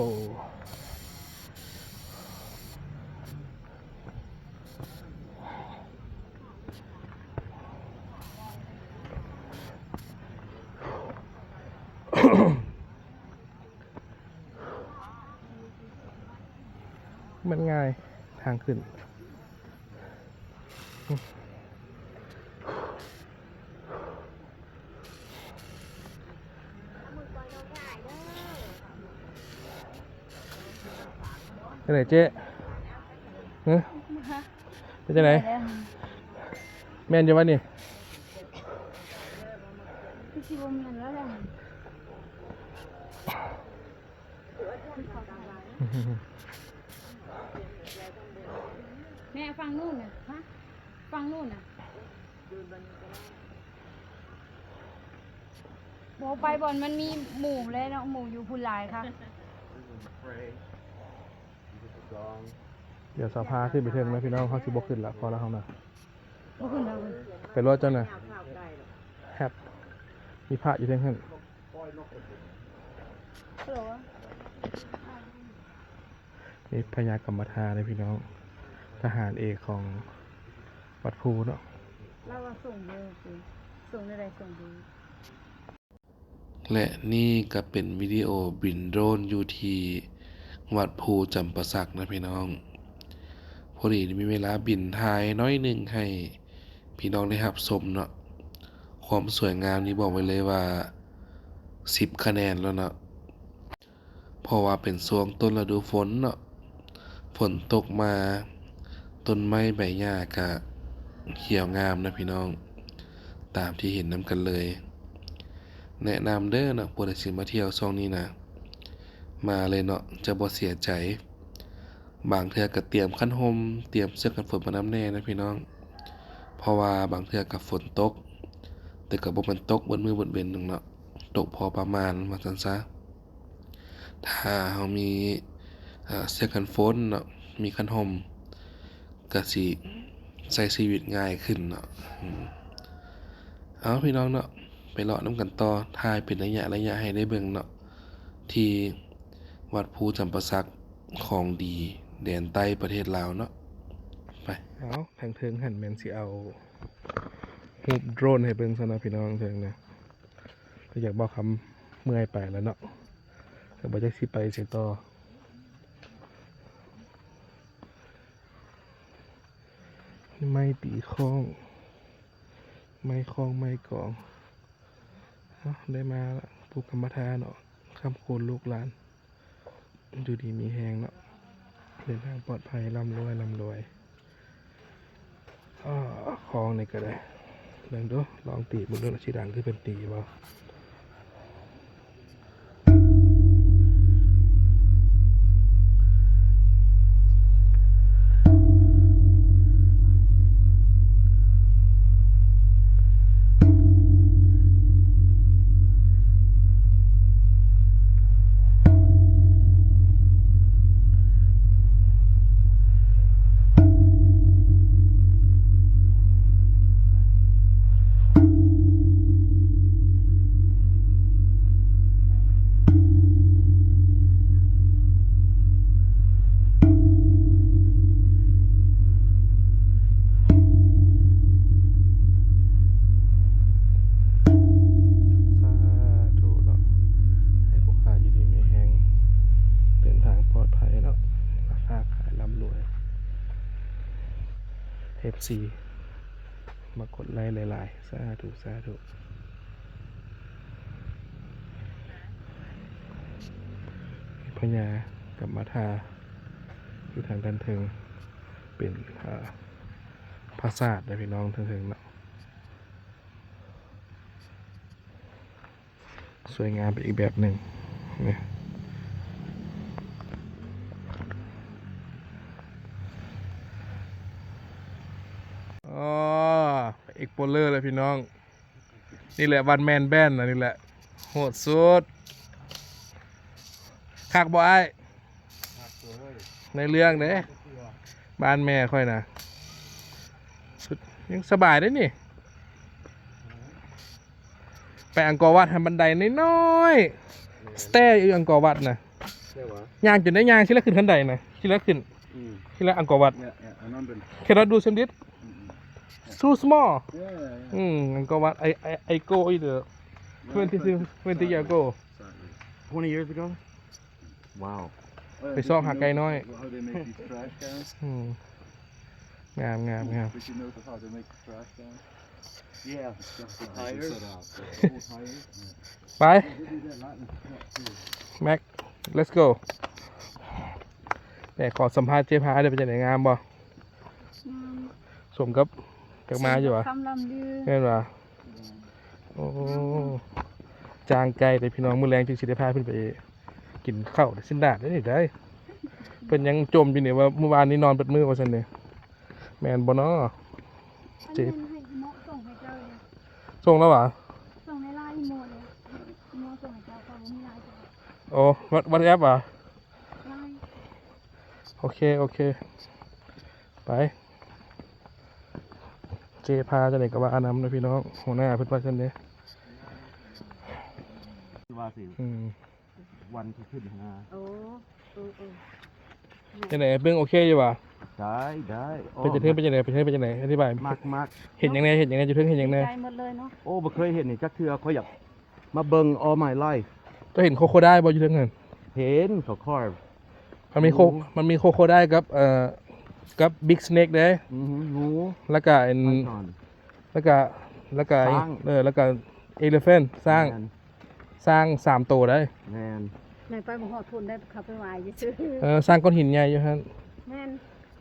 ມັນງ່າຍທາງຂຶ້ນ. ຈັ່ງໃດເຈ້? ຮະ? ເປັນຈັ່ງໃດ? ແມ່ນຢູ່ບໍ່ນີ້? ຄືຊິບໍ່ແມ່ນແລ້ວແຫຼະ. ແມ່ ຝັ່ງນູ້ນນະ ຮະ ຝັ່ງນູ້ນນະ. ບໍ່ໄປບ່ອນມັນມີໝູ່ແລ້ວເນາະ ໝູ່ຢູ່ພຸ້ນຫຼາຍຄັກ. ດຽວສາພາຂຶ້ນໄປເທິງນະພີ່ນ້ອງ ເຮົາຊິບໍ່ຂຶ້ນລະ ພໍລະເຮົານະ. ບໍ່ຂຶ້ນແລ້ວ ໄປໂລດເຈົ້ານະ. ແຮັບ ມີພະຢູ່ເທິງຫັ້ນ. ນີ້ພະຍາກຳມະທາເດ້ພີ່ນ້ອງ ທະຫານເອກຂອງວັດພູເນາະ. ລາວວ່າສົ່ງເດີ ສົ່ງແນວໃດ ສົ່ງເດີ. ແລະ ນີ້ກໍເປັນວິດີໂອບິນໂດຣນຢູ່ທີ່ວັດພູຈຳປາສັກນະພີ່ນ້ອງ. ພໍດີມີເວລາບິນຖ່າຍໜ້ອຍໜຶ່ງໃຫ້ພີ່ນ້ອງໄດ້ຮັບຊົມເນາະ. ຄວາມສວຍງາມນີ້ບອກໄວ້ເລີຍວ່າ ສິບຄະແນນແລ້ວເນາະ ເພາະວ່າເປັນຊ່ວງຕົ້ນລະດູຝົນເນາະ ຝົນຕົກມາ ຕົ້ນໄມ້ໃບຫຍ້າກະຂຽວງາມນະພີ່ນ້ອງ ຕາມທີ່ເຫັນນຳກັນເລີຍ. ແນະນຳເດີເນາະ ຜູ້ໃດຊິມາທ່ຽວຊ່ວງນີ້ນະ ມາເລີຍເນາະ ຈະບໍ່ເສຍໃຈ. ບາງເທື່ອກໍຕຽມຄັນຮົ່ມ ຕຽມເສື້ອກັນຝົນມານຳແດ່ນະພີ່ນ້ອງ ເພາະວ່າບາງເທື່ອກໍຝົນຕົກ ແຕ່ກໍບໍ່ແມ່ນຕົກເບິດມື້ເບິດເວັນດອກເນາະ ຕົກພໍປະມານວ່າຊັ້ນຊະ. ຖ້າເຮົາມີ ເອີ ເສື້ອກັນຝົນເນາະ ມີຄັນຮົ່ມ ກໍຊິໃຊ້ຊີວິດງ່າຍຂຶ້ນເນາະ. ເອົາ ພີ່ນ້ອງເນາະ ໄປເລາະນຳກັນຕໍ່ ຖ່າຍເປັນໄລຍະໆໃຫ້ໄດ້ເບິ່ງເນາະ ທີ່ວັດພູຈຳປາສັກ ຂອງດີແດນໃຕ້ປະເທດລາວເນາະ ໄປ. ເອົາ ທາງເທິງຫັ້ນແມ່ນຊິເອົາຮູບໂດຣນໃຫ້ເບິ່ງຊັ້ນນະພີ່ນ້ອງ ເທິງນະ ແຕ່ຢາກເວົ້າຄຳເມື່ອຍໄປແລ້ວເນາະ ກໍບໍ່ຈັກຊິໄປໃສຕໍ່. ໄມ້ຕີຄ້ອງ ໄມ້ຄ້ອງ ໄມ້ກອງ. ເອົາ ໄດ້ມາລະ ປູກກຳມະທາເນາະ ຄ້ຳຄູນລູກຫຼານ ຢູ່ດີມີແຮງເນາະ ເດີນທາງປອດໄພ ລ່ຳລວຍ ລ່ຳລວຍ. ອ້າ ຄ້ອງນີ້ກໍໄດ້ ເບິ່ງດູ ລອງຕີເບິ່ງດູ ຊິດັງຄືເພິ່ນຕີບໍ່. ສາທຸເນາະ ໃຫ້ພໍ່ຄ້າຢູ່ດີມີແຮງ ເດີນທາງປອດໄພເນາະ ຄ້າຂາຍລ່ຳລວຍ. ເອັຟຊີ ມາກົດໄລຫຼາຍໆ ສາທຸ ສາທຸ. ພະຍາກັມມະທາຢູ່ທາງດ້ານເທິງ ເປັນ ເອີ ປາສາດເດີພີ່ນ້ອງ ທາງເທິງເນາະ. ສວຍງາມໄປອີກແບບໜຶ່ງ ນີ້ ອໍ ເອັກສະໂປເລີແຫຼະພີ່ນ້ອງ ນີ້ແຫຼະວັນແມນແບນ ອັນນີ້ແຫຼະ ໂຫດສຸດ ຄັກບໍ່ອ້າຍ? ໃນເລື່ອງເດ້ ບ້ານແມ່ຂ້ອຍນະ ສຸດ ຍັງສະບາຍເດ້ນີ້ ໄປອັງກໍວັດຫັ້ນບັນໄດນ້ອຍໆ ສະເຕຢູ່ອັງກໍວັດນະ ຍ່າງຈົນໄດ້ຍ່າງ ຊິລະຂຶ້ນຂັ້ນໄດນະ ຊິລະຂຶ້ນ ອືມ ຊິລະອັງກໍວັດ cannot do same this, too small. ອືມ ອັງກໍວັດ I, I, I go in the twenty, twenty year ago. Twenty years ago? Wow. ໄປຊອກຫາໄກ່ນ້ອຍ ອືມ ງາມ ງາມ ງາມ ໄປ ແມັກ let's go. ແມ່ ຂໍສຳພາດເຈພາໄດ້ ເປັນຈັ່ງໃດ ງາມບໍ່? ງາມ ສົມກັບ ຈັກມາຢູ່ຫວາ? ສົມກັບຄຳລ່ຳລື ແມ່ນຫວາ? ໂອ້ ຈ້າງໄກ່ເດ້ພີ່ນ້ອງ ມື້ແລງຈຶ່ງຊິໄດ້ພາເພິ່ນໄປກິນເຂົ້າ ຊິນດາດໄດ້ນີ້ໄດ໋ ເພິ່ນຍັງຈົ່ມຢູ່ນີ້ວ່າ ມື້ວານນີ້ນອນເບິດມື້ວ່າຊັ້ນເດ້ ແມ່ນບໍ່ນໍ? ເຈ ສົ່ງແລ້ວຫວາ? ສົ່ງໃນໄລນ໌ອີໂມເດ້ ອີໂມສົ່ງໃຫ້ເຈົ້າ ເຂົາບໍ່ມີໄລນ໌. ໂອ້ ວັດ ວັດແອັບຫວາ? ໄລນ໌ ໂອເຄ ໂອເຄ ໄປ ເຈພາຈັ່ງໃດກໍວ່ານຳເດີພີ່ນ້ອງ ຫົວໜ້າເພິ່ນວ່າຊັ້ນເດ້ ວ່າຊິ ອືມ ວັນທີ່ຂຶ້ນຫາ ໂອ້ ເອີໆ ຈັ່ງໃດ ເບິ່ງໂອເຄຢູ່ຫວາ? ໄດ້ ໄດ້ ເປັນຈັ່ງ ເປັນຈັ່ງໃດ ເປັນຈັ່ງໃດ ອະທິບາຍ ມັກ ມັກ ເຫັນຫຍັງແດ່ ເຫັນຫຍັງແດ່ ຢູ່ເທິງເຫັນຫຍັງແດ່? ໄກໝົດເລີຍເນາະ ໂອ້ ບໍ່ເຄີຍເຫັນນີ້ຈັກເທື່ອ ຂ້ອຍຢາກ ມາເບິ່ງ all my life. ເຈົ້າເຫັນໂຄໂຄໄດບໍ່ຢູ່ເທິງຫັ້ນ? ເຫັນ ຂອງຂ້ອຍ ມັນມີໂຄ ມັນມີໂຄໂຄໄດກັບ ເອີ ກັບບິກສະເນກເດ້ ອືຮຶ ງູ ແລ້ວກະອັນ ໄພທອນ ແລ້ວກະ ແລ້ວກະ ຊ້າງ ເອີ ແລ້ວກະເອເລີແຟນ ຊ້າງ ແມ່ນ ຊ້າງສາມໂຕໄດ໋. ແມ່ນ. ແມ່ນໄປບໍ່ຮອດພຸ້ນໄດ໋ ເຂົາໄປໄຫວ້ຊື່ໆ. ເອີ ຊ້າງກ້ອນຫີນໃຫຍ່ຢູ່ຫັ້ນ. ແມ່ນ.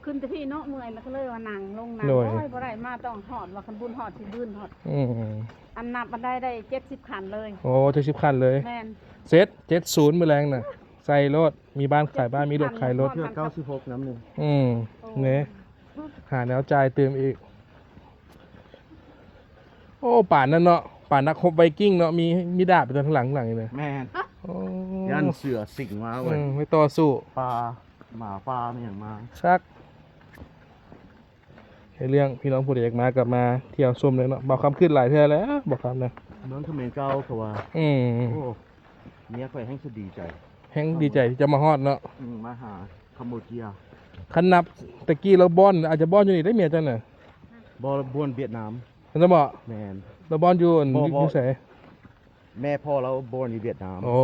ຂຶ້ນແຕ່ພີ້ເນາະ ເມື່ອຍ ແລ້ວກໍເລີຍວ່ານັ່ງລົງ ນັ່ງ. ໂດຍ. ໂອ້ຍ ບໍ່ໄດ້ ມາຕ້ອງຮອດ ວ່າຄັນບຸນຮອດຊິບືນຮອດ. ອືມ. ອັນນັບອັນໃດໄດ້ເຈັດສິບຄັນເລີຍ. ໂອ້ ເຈັດສິບຄັນເລີຍ. ແມ່ນ. ເສັດ ເຈັດສູນ ມື້ແລງນະ ໃສ່ໂລດ ມີບ້ານຂາຍບ້ານ ມີລົດຂາຍລົດ. ເທື່ອເກົ້າສິບຫົກນຳໜຶ່ງ. ອືມ. ໂອ້ ເນ ຫາແນວຈ່າຍຕື່ມອີກ. ໂອ້ ປານນັ້ນເນາະ ປານນັກຮົບໄວກິງເນາະ ມີ ມີດາບຢູ່ທາງຫຼັງ ຫຼັງນີ້ນະ. ແມ່ນ. ໂອ້ ຢ້ານເສືອສິງມາເວີ້ຍ. ອືມ ໄປຕໍ່ສູ້ ປາ ໝາປ່າ ມີຫຍັງມາ. ຄັກ. ໃນເລື່ອງ ພີ່ນ້ອງຜູ້ໃດຢາກມາກໍມາທ່ຽວຊົມໄດ້ເນາະ. ບ່າວຄຳຂຶ້ນຫຼາຍເທື່ອແລ້ວ ບ່າວຄຳນະ. ເມືອງຂະເໝນເກົ່າ ເຂົາວ່າ. ອືມ. ໂອ້ ເມຍຂ້ອຍແຮ່ງຊິດີໃຈ ແຮ່ງດີໃຈທີ່ຈະມາຮອດເນາະ. ອືມ ມາຫາຄຳໂບເຈຍ. ຄັນນັບແຕ່ກີ້ລາວບອນ ອາດຈະບອນຢູ່ນີ້ໄດ໋ ເມຍເຈົ້ານະ. ບໍ່ ລາວບອນຫວຽດນາມ. ແມ່ນບໍ່? ແມ່ນ. ລາວບອນຢູ່ອັນ ບໍ່ ຢູ່ໃສ? ແມ່ພໍ່ລາວບອນຢູ່ຫວຽດນາມ. ໂອ້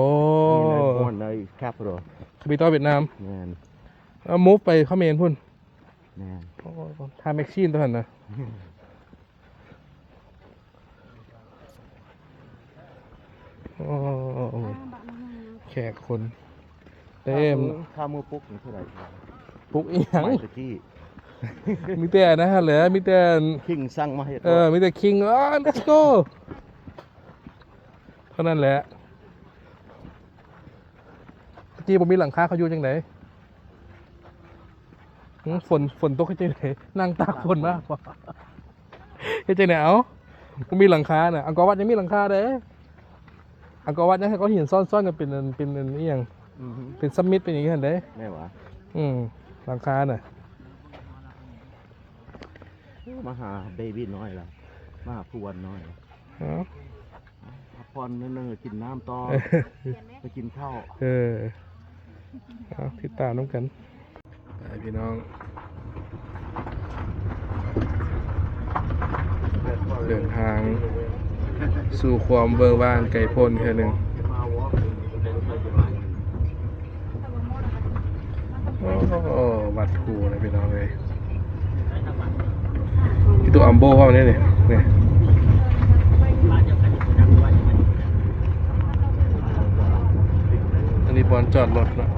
ອັນນີ້ລາວບອນໃນ capital ຄາປິຕອນຫວຽດນາມ. ແມ່ນ. ເອົາ move ໄປຂະເໝນພຸ້ນ. ແມ່ນ. ໂອ້ ທ່າແມັກຊີນຕົວນັ້ນນະ. ໂອ້ ແຂກຄົນເຕັມ. ຄ່າມື້ ຄ່າມື້ປຸກນີ້ເທົ່າໃດ? ປຸກອີ່ຫຍັງ? ສະໄໝຕະກີ້ ມີແຕ່ອັນນັ້ນແຫຼະ ມີແຕ່ຄິງສັ່ງມາເຮັດ. ເອີ ມີແຕ່ຄິງ ເອີ let's go ເທົ່ານັ້ນແຫຼະ. ຕະກີ້ບໍ່ມີຫຼັງຄາ ເຂົາຢູ່ຈັ່ງໃດ? ຫື ຝົນ ຝົນຕົກເຮັດຈັ່ງໃດ? ນັ່ງຕາກຝົນມາບໍ? ເຮັດຈັ່ງໃດເອົາ? ບໍ່ມີຫຼັງຄານະ. ອັງກອວັດຍັງມີຫຼັງຄາເດ້. ອັງກອວັດຍັງໃຫ້ກ້ອນຫີນຊ້ອນໆກັນເປັນອັນ ເປັນອັນອີ່ຫຍັງ? ອືຮຶ ເປັນສະມິດ ເປັນຫຍັງຫັ້ນເດ້. ແມ່ນຫວາ? ອືມ ຫຼັງຄານະ. ມາຫາເບບີນ້ອຍລະ ມາຫາຜູ້ວັນນ້ອຍ. ເອີ ພັກຜ່ອນໜ້ອຍໜຶ່ງ ກິນນ້ຳຕໍ່ ໄປກິນເຂົ້າ. ເອີ ເອົາ ຕິດຕາມນຳກັນ ໄປພີ່ນ້ອງ ເດີນທາງສູ່ຄວາມເວີ້ງວ່າງໄກໂພ້ນເທື່ອໜຶ່ງ. ໂອ້ ວັດພູນະພີ່ນ້ອງເອີຍ. ອີ່ຕຸອັມໂບເວົ້ານີ້ນີ້ ນີ້ ອັນນີ້ບ່ອນຈອດລົດເນາະ.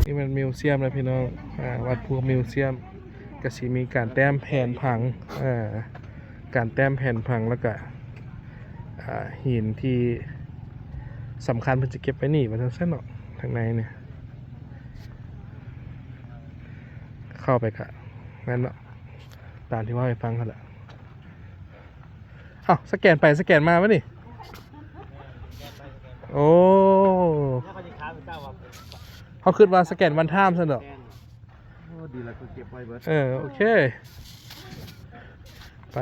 ນີ້ແມ່ນມິວຊຽມນະພີ່ນ້ອງ ອາ ວັດພູມິວຊຽມ ກະຊິມີການແຕ້ມແຜນຜັງ ເອີ ການແຕ້ມແຜນຜັງ ແລ້ວກະ ອາ ຫີນທີ່ສຳຄັນເພິ່ນຈະເກັບໄວ້ນີ້ ວ່າຊັ້ນຊະເນາະ. ທາງໃນນີ້ ເຂົ້າໄປກະແມ່ນເນາະ ຕາມທີ່ເວົ້າໃຫ້ຟັງຫັ້ນແຫຼະ. ເອົ້າ ສະແກນໄປສະແກນມາວະນີ້. ໂອ້ ເຮົາຄິດວ່າສະແກນວັນທາມຊັ້ນດອກ. ໂອ້ ດີແລ້ວ ເຂົາເກັບໄວ້ເບິດ. ເອີ ໂອເຄ ໄປ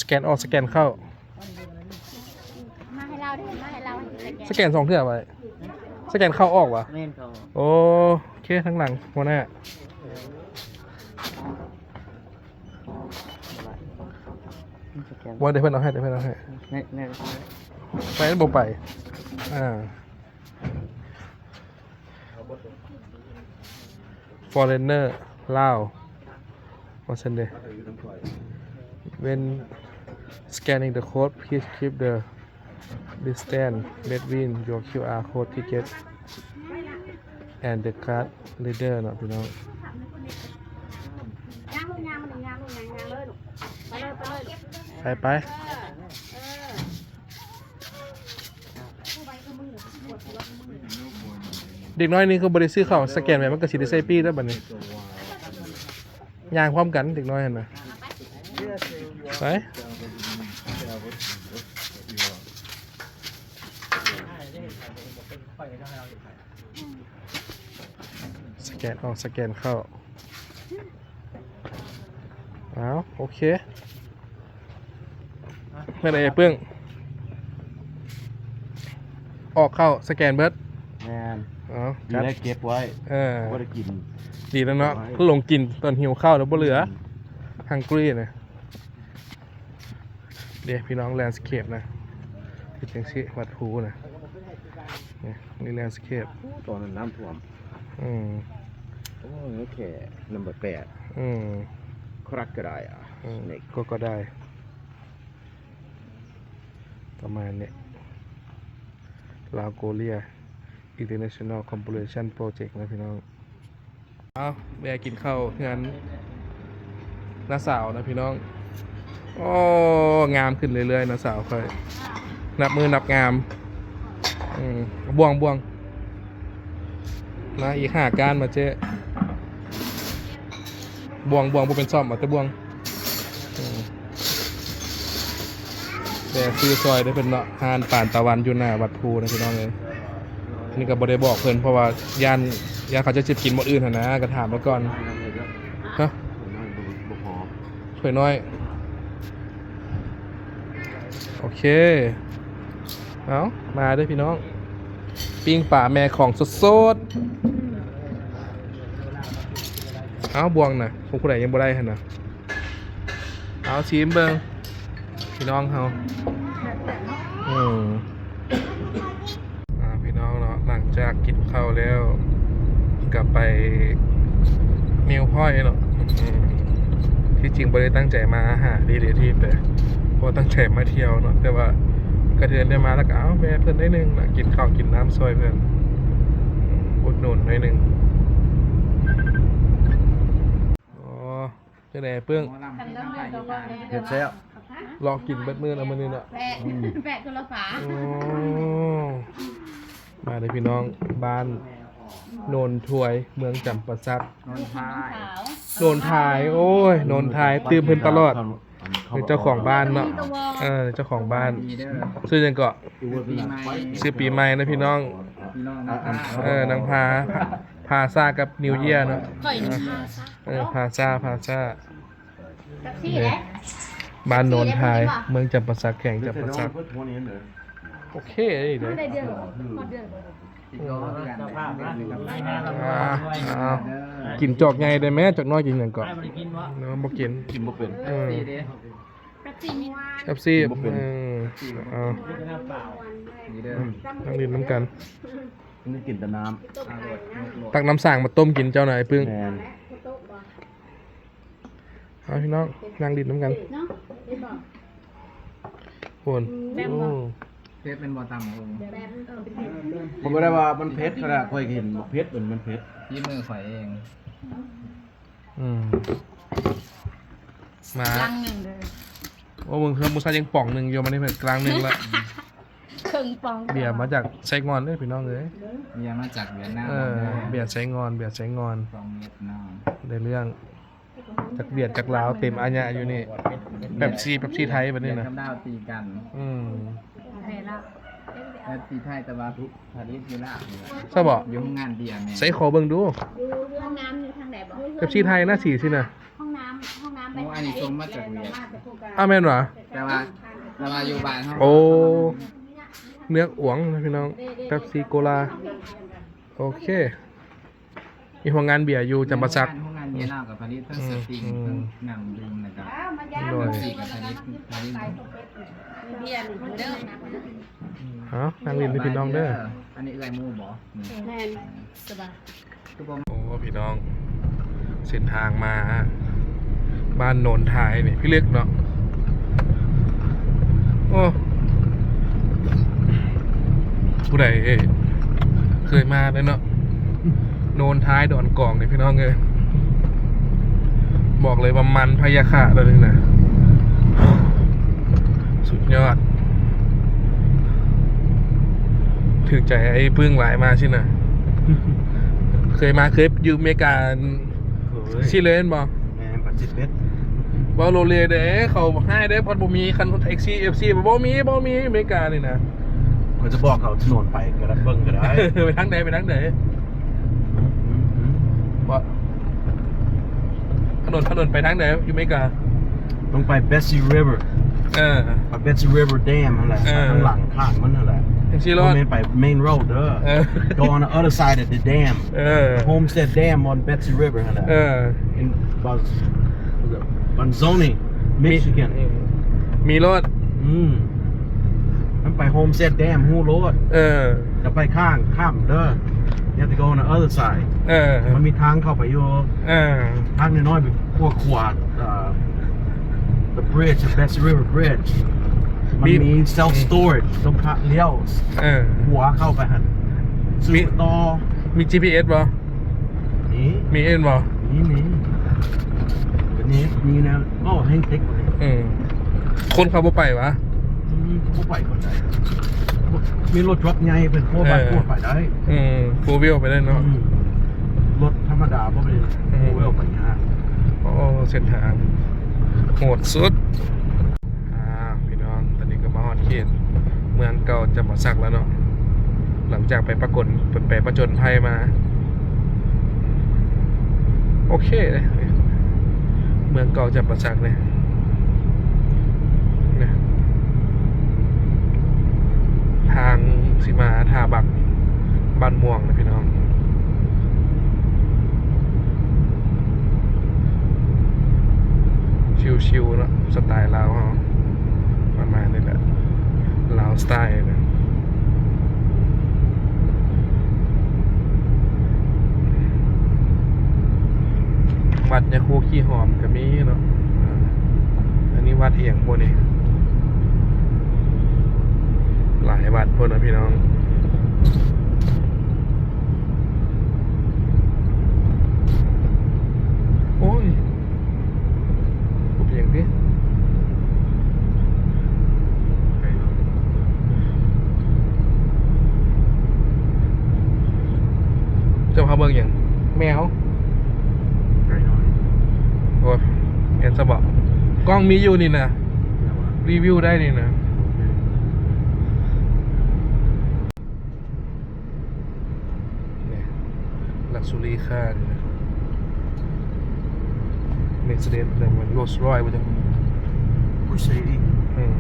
ສະແກນອອກສະແກນເຂົ້າ. ມາໃຫ້ລາວເດີ ມາໃຫ້ລາວ ສະແກນສອງເທື່ອໄວ້. ສະແກນເຂົ້າອອກຫວາ? ແມ່ນ ເຂົ້າອອກ. ໂອເຄ ທາງຫຼັງຫົວໜ້າ. ສະແກນ ວ່າດຽວເພິ່ນເອົາໃຫ້ ດຽວເພິ່ນເອົາໃຫ້. ແມ່ນ ແມ່ນ ໄປບໍ່ໄປ ອ່າ. Foreigner ລາວ ວ່າຊັ້ນເດ. When scanning the code, please keep the distance between your QR code ticket and the card reader ເນາະພີ່ນ້ອງ. ໄປໆ. ເດັກນ້ອຍນີ້ຄືບໍ່ໄດ້ຊື້ເຂົ້າ ສະແກນໄວ້ ມັນກໍຊິໄດ້ໃສ່ປີ້ແລ້ວບັດນີ້. ຍ່າງພ້ອມກັນເດັກນ້ອຍຫັ້ນນະ. ໄປ ສະແກນອອກ ສະແກນເຂົ້າ. ເອົາ ໂອເຄ ແມ່ນເອປຶ້ງ ອອກເຂົ້າ ສະແກນເບິດ. ແມ່ນ. ເອົາ ດີແລ້ວເກັບໄວ້. ເອີ ບໍ່ໄດ້ກິນ. ດີແລ້ວເນາະ ເກັບໄວ້ ລົງກິນຕອນຫິວເຂົ້າແລ້ວບໍ່ເຫຼືອ. ອືມ hungry ນະ. ເດ້ພີ່ນ້ອງ ແລນສະເຄບນະ ເຮັດຈັ່ງຊີ້ ວັດພູນະ ນີ້ ນີ້ແລນສະເຄບ. ໂອ້ ຕອນນັ້ນນ້ຳຖ້ວມ. ອືມ ໂອ້ຍ ແຄ່ນຳເບີແປດ. ອືມ ຄຣັກກະໄດ ອືມ ສະເນັກ ກໍ ກໍໄດ້ ປະມານນີ້ ລາວໂກເລຍ International Cooperation Project ນະພີ່ນ້ອງ. ເອົາ ແວ່ກິນເຂົ້າເຮືອນນ້າສາວນະພີ່ນ້ອງ. ໂອ້ ງາມຂຶ້ນເລື້ອຍໆ ນ້າສາວຂ້ອຍ ນັບມື້ນັບງາມ. ອືມ ບ່ວງ ບ່ວງ ມາອີກຫ້າກ້ານມາເຈ້. ບ່ວງ ບ່ວງ ບໍ່ເປັນຊ້ອມ ເອົາແຕ່ບ່ວງ. ອືມ ແວ່ຊື້ຊ່ອຍເດີເພິ່ນເນາະ ຮ້ານປານຕາວັນຢູ່ໜ້າວັດພູນະພີ່ນ້ອງເອີຍ. ອັນນີ້ກໍບໍ່ໄດ້ບອກເພິ່ນ ເພາະວ່າຢ້ານ ຢ້ານເຂົາເຈົ້າຊິກິນໝົດອື່ນຫັ້ນນະ ກໍຖາມໄວ້ກ່ອນ. ຮະ ຖ້ວຍນ້ອຍ ໂອເຄ. ເອົາ ມາເດີພີ່ນ້ອງ ປີ້ງປາແມ່ຂອງສົດໆ. ເອົາ ບ່ວງນະ ຂອງຜູ້ໃດຍັງບໍ່ໄດ້ຫັ້ນນະ. ເອົາ ຊີມເບິ່ງພີ່ນ້ອງເຮົາ. ອືມ ອ່າ ພີ່ນ້ອງເນາະ ຫຼັງຈາກກິນເຂົ້າແລ້ວ ກໍໄປ Mill Point ເນາະ. ອືມ ທີ່ຈິງບໍ່ໄດ້ຕັ້ງໃຈມາຫາ Relative ເດ້ ເພາະວ່າຕັ້ງໃຈມາທ່ຽວເນາະ ແຕ່ວ່າກະເທື່ອໄດ້ມາແລ້ວກໍ ເອົາ ແວ່ເພິ່ນໜ້ອຍໜຶ່ງນະ ກິນເຂົ້າກິນນ້ຳຊ່ອຍເພິ່ນ ອຸດໜູນໜ້ອຍໜຶ່ງ. ອໍ ຈັ່ງໃດປຶ້ງ? ເຮັດແຊບ ລອກກິນເບິດມື້ແລ້ວມື້ນີ້ເນາະ. ແປະ ອືມ ແປະໂທລະພາ. ໂອ້ ມາເດີພີ່ນ້ອງ ບ້ານໂນນທວຍ ເມືອງຈຳປາສັກ. ໂນນທາຍ ໂນນທາຍ ໂອ້ຍ ໂນນທາຍ ຕື່ມເພິ່ນຕະຫຼອດ. ເປັນເຈົ້າຂອງບ້ານເນາະ. ເອີ ເຈົ້າຂອງບ້ານ ຊື່ຫຍັງເກາະ? ຊື່ປີໃໝ່ນະພີ່ນ້ອງ. ເອີ ນາງພາ ພາຊາກັບ New Year ເນາະ. ຂ້ອຍນະພາຊາ. ເອີ ພາຊາ ພາຊາ. ແປັບຊີເດ້ ບ້ານໂນນທາຍ ເມືອງຈຳປາສັກ ແຂວງຈຳປາສັກ. ໂອເຄເດ້. ໄດ້ເດືອນ ຮອດເດືອນ. ອ່າ ກິນຈອກໃຫຍ່ໄດ້ແມ້ ຈັກໜ້ອຍກິນຫຍັງເກາະ? ບໍ່ໄດ້ກິນບໍ່? ເນາະ ບໍ່ກິນ ກິນບໍ່ເປັນ. ເອີ ແປັບຊີມີ ແປັບຊີ ກິນບໍ່ເປັນ. ເອີ ເອົາ ນີ້ເດີ ອືມ ນັ່ງຫຼິ້ນນຳກັນ. ນີ້ກິນແຕ່ນ້ຳ ຕັກນ້ຳສ້າງມາຕົ້ມກິນເຈົ້ານະ ອ້າຍປຶ້ງ. ແມ່ນ. ເອົາ ພີ່ນ້ອງ ນັ່ງຫຼິ້ນນຳກັນ. ໂອ້ ເຜັດແມ່ນບໍ່? ຕຳບັກຫຸ່ງ ຂ້ອຍບໍ່ໄດ້ວ່າມັນເຜັດຂະໜາດ ຂ້ອຍເຫັນບັກເຜັດ ມັນເຜັດ ຝີມືຂ້ອຍເອງ. ອືມ ມາ ລັງໜຶ່ງເດີ. ໂອ້ ມຶງເຮືອນບໍ່ຊາຍັງປ່ອງໜຶ່ງຢູ່ ມານີ້ເພິ່ນລັງໜຶ່ງລະ ເຄິ່ງປ່ອງ. ເບຍມາຈາກໄຊງ່ອນເດີພີ່ນ້ອງເອີຍ. ເບຍມາຈາກຫວຽດນາມ. ເອີ ເບຍໄຊງ່ອນ ເບຍໄຊງ່ອນ ຂອງຫວຽດນາມ. ໄດ້ເລື່ອງ ຈັກຫວຽດຈັກລາວເຕັມອາຍະຢູ່ນີ້. ແປັບຊີ ແປັບຊີໄທບັດນີ້ນະ ກັບລາວຕີກັນ. ອືມ ແປບຊີໄທ ແຕ່ວ່າຜະລິດຢູ່ລາວນີ້ແຫຼະ. ໃຊ່ບໍ່? ຢູ່ໂຮງງານເບຍແມ່ນ. ໃສ່ຂໍເບິ່ງດູ ຢູ່ຫ້ອງນ້ຳຢູ່ທາງໃດບໍ່? ແປັບຊີໄທນະ ສີຊີ້ນະ. ຫ້ອງນ້ຳ ຫ້ອງນ້ຳ. ໂອ້ ອັນນີ້ສົ່ງມາຈາກຫວຽດ. ອ້າວ ແມ່ນຫວາ? ແຕ່ວ່າ ແຕ່ວ່າຢູ່ບ້ານເຮົາ. ໂອ້ ເມືອງອວງນະພີ່ນ້ອງ ແປັບຊີໂກລາ. ໂອເຄ. ມີໂຮງງານເບຍຢູ່ຈຳປາສັກ. ໂຮງງານເບຍລາວກໍຜະລິດທັງສະຕິງ ອືມ ທັງນ້ຳດື່ມ ແລ້ວກໍ ໂດຍ ເປັບຊີກໍຜະລິດ ຜະລິດເບຍເດີ. ເອົາ ນັ່ງຫຼິ້ນເດີພີ່ນ້ອງເດີ. ອັນນີ້ເອື້ອຍໝູ່ບໍ່? ແມ່ນ ສະບາຍ. ໂອ້ ພີ່ນ້ອງ ເສັ້ນທາງມາບ້ານໂນນທາຍນີ້ພິລຶກເນາະ. ໂອ້ ຜູ້ໃດເຄີຍມາແລ້ວເນາະ ໂນນທາຍດອນກອງນີ້ພີ່ນ້ອງເອີຍ. ບອກເລີຍວ່າມັນພະຍາຄະແລ້ວນີ້ນະ ສຸດຍອດ. ຖືກໃຈອ້າຍປຶ້ງຫຼາຍມາຊີ້ນະ. ເຄີຍມາ ເຄີຍຢູ່ອາເມລິກາ ເຄີຍ ຊີ້ເລີຍແມ່ນບໍ່? ແມ່ນ ປາສິບເອັດ. ເວົ້າໂລເລເດ້ ເຂົາຮ້າຍເດ້ ພັດບໍ່ມີຄັນແທັກຊີ ເອັຟຊີ ບໍ່ມີ ບໍ່ມີ ອາເມລິການີ້ນະ. ຂ້ອຍຈະບອກເຂົາຖະໜົນໄປກໍໄດ້ ເບິ່ງກໍໄດ້. ໄປທາງໃດ? ໄປທາງໃດ? ອືມ ບໍ່ ຖະໜົນ ຖະໜົນໄປທາງໃດຢູ່ອາເມລິກາ? ຕ້ອງໄປ Betsy River. ເອີ ໄປ Betsy River Dam ຫັ້ນແຫຼະ. ເອີ ໄປທາງຫຼັງຂ້າງມັນຫັ້ນແຫຼະ. ຈັ່ງຊີ້ໂລດ. ບໍ່ແມ່ນໄປ Main Road ເດີ. ເອີ Go on the other side of the dam. ເອີ Homestead Dam on Betsy River ຫັ້ນແຫຼະ. ເອີ In Baz- Belzoni, Michigan. ມີໂລດ. ອືມ ມັນໄປ Homestead Dam ຮູ້ໂລດ. ເອີ ຈະໄປຂ້າງຂ້າມເດີ. You have to go on the other side. ເອີ ມັນມີທາງເຂົ້າໄປຢູ່. ເອີ ທາງນ້ອຍໆ ຂວາຂວາ ເອີ the bridge, the Bessie River Bridge ມັນມີ self storage ຕ້ອງຂະລ້ຽວ ເອີ ຂວາເຂົ້າໄປຫັ້ນ. ມີ ຕໍ່ ມີ ຈີພີເອສ ບໍ່? ມີ ມີເອັນບໍ່? ມີ ມີ ເປັນນີ້ ມີແນວ ໂອ້ ແຮງເຕັກເລີຍ. ອືມ ຄົນເຂົາບໍ່ໄປຫວາ? ອືມ ເຂົາບໍ່ໄປຄົນໃດ. ມີລົດທຣັກໃຫຍ່ເພິ່ນໂຄບານ ເອີ ໂຄໄປໄດ້. ອືມ ໂຟວີວໄປໄດ້ເນາະ. ອືມ ລົດທຳມະດາບໍ່ໄປ. ອືມ ໂຟວີວໄປຍາກ. ໂອ້ ເສັ້ນທາງໂຫດສຸດ. ອ່າ ພີ່ນ້ອງ ຕອນນີ້ກໍມາຮອດເຂດເມືອງເກົ່າຈຳປາສັກແລ້ວເນາະ ຫຼັງຈາກໄປປະກົນ ໄປປະຈົນໄພມາ. ໂອເຄເດ້ ເມືອງເກົ່າຈຳປາສັກເດ້ ນີ້ ທາງຊິມາທ່າບັກ ບ້ານມ່ວງນະພີ່ນ້ອງ. ຊິວໆເນາະ ສະໄຕລາວເຮົາ ປະມານນີ້ແຫຼະ ລາວສະໄຕນະ. ວັດຍາຄູຂີ້ຫອມກໍມີເນາະ. ອັນນີ້ວັດອີ່ຫຍັງບໍ່ນີ້? ຫຼາຍວັດພຸ້ນນະພີ່ນ້ອງ. ໂອ້ຍ ບໍ່ເປັນຫຍັງຕິ. ເຈົ້າພາເບິ່ງຫຍັງ? ແມວ. ໄກ່ນ້ອຍ. ໂອ້ຍ ແມ່ນຊະບໍ? ກ້ອງມີຢູ່ນີ້ນະ. ແມ່ນຫວາ? ຣີວິວໄດ້ນີ້ນະ. ໂອເຄ. ນີ້ Luxury Car ນີ້ນະ Mercedes ແຕ່ວ່າ Rolls Royce ວ່າຈັ່ງ. Mercedes. ອືມ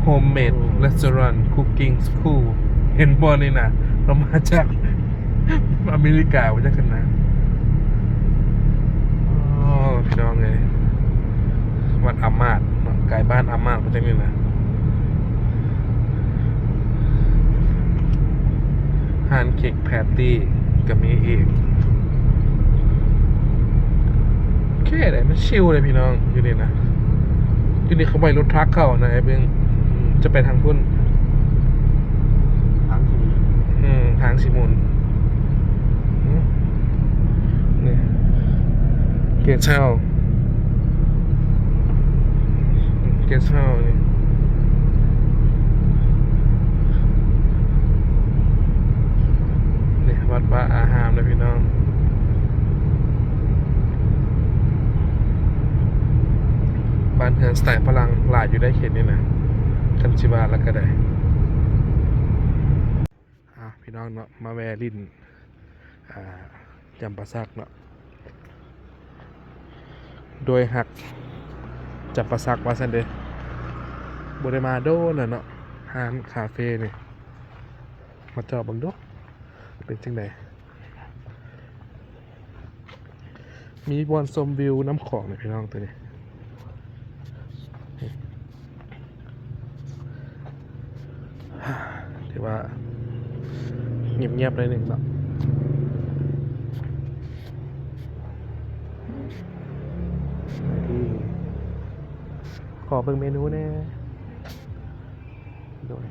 Homemade Restaurant Cooking School ເຫັນບໍ່ນີ້ນະ? ເຮົາມາຈາກອາເມລິກາວ່າຈັ່ງຊັ້ນນະ. ໂອ້ ພີ່ນ້ອງເອີຍ ວັດອາມາດເນາະ ໃກ້ບ້ານອາມາດວ່າຈັ່ງນີ້ນະ. ຮ້ານເຄັກແພດຕີ້ກໍມີອີກ. ໂອເຄເດ້ ມັນຊິວເດ້ພີ່ນ້ອງ ຢູ່ນີ້ນະ. ຢູ່ນີ້ເຂົາໄວ້ລົດທຣັກເຂົ້ານະ ໄອ້ເບິ່ງ ຈະໄປທາງພຸ້ນ ທາງຊິໝູນ. ອືມ ທາງຊິໝູນ. ອືມ ນີ້ Guest House Guest House ນີ້ ນີ້ວັດວາອາຮາມເດີພີ່ນ້ອງ. ບ້ານເຮືອນສະໄຕຝຣັ່ງຫຼາຍຢູ່ໃນເຂດນີ້ນະ ຄັນຊິວ່າແລ້ວກໍໄດ້. ອ່າ ພີ່ນ້ອງເນາະ ມາແວ່ຫຼິ້ນ ອ່າ ຈຳປາສັກເນາະ ໂດຍຮັກຈຳປາສັກວ່າຊັ້ນເດ້. ບໍ່ໄດ້ມາໂດນແລ້ວເນາະ ຮ້ານຄາເຟນີ້ ມາເຈາະເບິ່ງດູເປັນຈັ່ງໃດ. ມີບ່ອນຊົມວິວນ້ຳຂອງນີ້ພີ່ນ້ອງ ຕົວນີ້ ຖືວ່າງຽບໆໜ້ອຍໜຶ່ງເນາະ. ຂໍເບິ່ງເມນູແດ່. ໂດຍ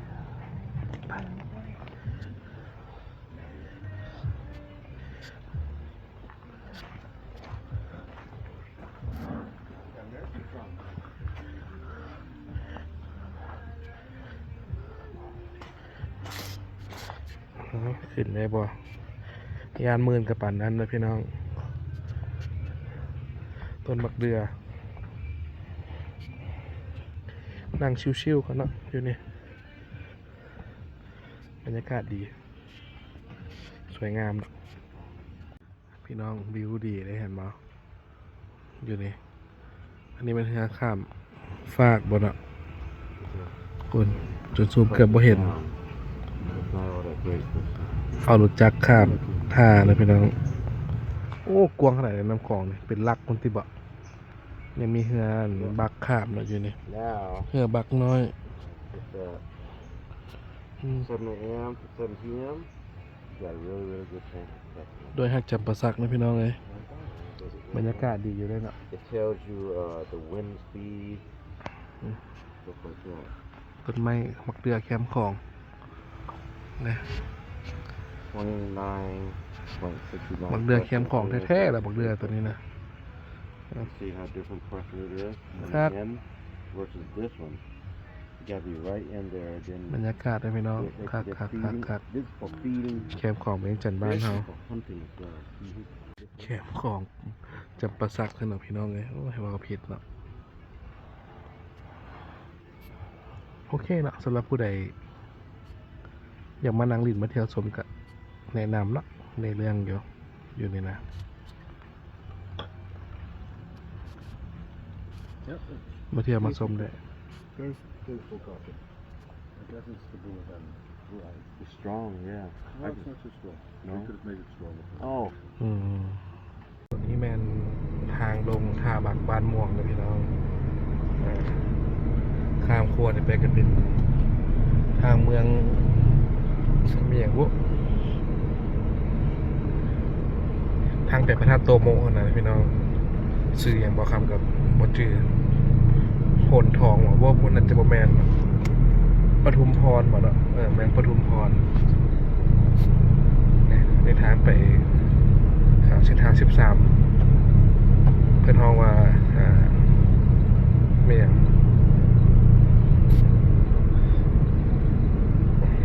ຂຶ້ນໄດ້ບໍ່? ຢ້ານມື່ນກໍປານນັ້ນເດີພີ່ນ້ອງ. ຕົ້ນບັກເດືອ ນັ່ງຊິວໆກ່ອນເນາະ ຢູ່ນີ້ ບັນຍາກາດດີ ສວຍງາມເນາະ. ພີ່ນ້ອງ ວິວດີເດ້ ເຫັນບໍ່? ຢູ່ນີ້ ອັນນີ້ແມ່ນເຮືອຂ້າມຟາກບໍ່ເນາະ? ພຸ້ນ ຈົນຊູມເກືອບບໍ່ເຫັນ. ເອົາລົດຈັກຂ້າມທ່າເລີຍພີ່ນ້ອງ. ໂອ້ ກວ້າງຂະໜາດໃດນ້ຳຂອງນີ້ ເປັນຫຼັກພຸ້ນຕິບໍ? ຍັງມີເຮືອບັກຂ້າມເນາະຢູ່ນີ້ Now ເຮືອບັກນ້ອຍ it's, uh, ອືມ seven a.m. to seven p.m. You got a really, really good chance of catching it. ດອຍຮັກຈຳປາສັກເນາະພີ່ນ້ອງເອີຍ ບັນຍາກາດດີຢູ່ເດ້ເນາະ It tells you, uh, the wind speed, ອືມ stuff like that. ຕົ້ນໄມ້ໝາກເດື່ອແຄມຂອງ ນີ້ twenty-nine point six nine ໝາກເດື່ອແຄມຂອງແທ້ໆລະ ໝາກເດື່ອໂຕນີ້ນະ You see how different pressure it is? ຄັກ And versus this one. You gotta be right in there, then ບັນຍາກາດເດ້ພີ່ນ້ອງ they, they, ຄັກ they're ຄັກ ຄັກ feeding. ຄັກ This is for feeding. ແຄມຂອງວຽງຈັນບ້ານເຮົາ This is for hunting as well. ແຄມຂອງຈຳປາສັກເດີເນາະພີ່ນ້ອງເອີຍ ໂອ້ຍ ເວົ້າຜິດເນາະ. ໂອເຄເນາະ ສຳລັບຜູ້ໃດຢາກມານັ່ງຫຼິ້ນມາທ່ຽວຊົມກະແນະນຳເນາະ ໃນເລື່ອງຢູ່ ຢູ່ນີ້ນະ Yep. ມາທ່ຽວມາຊົມໄດ້ There's, there's full coffee. I guess it's the blue one. Blue ice. It's strong, yeah. No, I it's can not too strong. No? They could have made it stronger. Oh. ອືມ ຕົວນີ້ແມ່ນທາງລົງທ່າບັກບ້ານມ່ວງເດີພີ່ນ້ອງ ເອີ ຂ້າມຂົວນີ້ໄປກະເປັນທາງເມືອງ ມີຫຍັງບຸ ທາງໄປພະທາດໂຕໂມຫັ້ນນະພີ່ນ້ອງ ຊື່ຫຍັງບໍ່ ຄຳກະບໍ່ຈື່ ໂພນທອງບໍ ບໍ່ ບໍ່ ໜ້າຈະບໍ່ແມ່ນ ປະທຸມພອນບໍເນາະ ເອີ ແມ່ນປະທຸມພອນ ນີ້ ໃນທາງໄປ ເສັ້ນທາງສິບສາມ ເພິ່ນຮ້ອງວ່າ ເອີ ແມ່ນຫຍັງ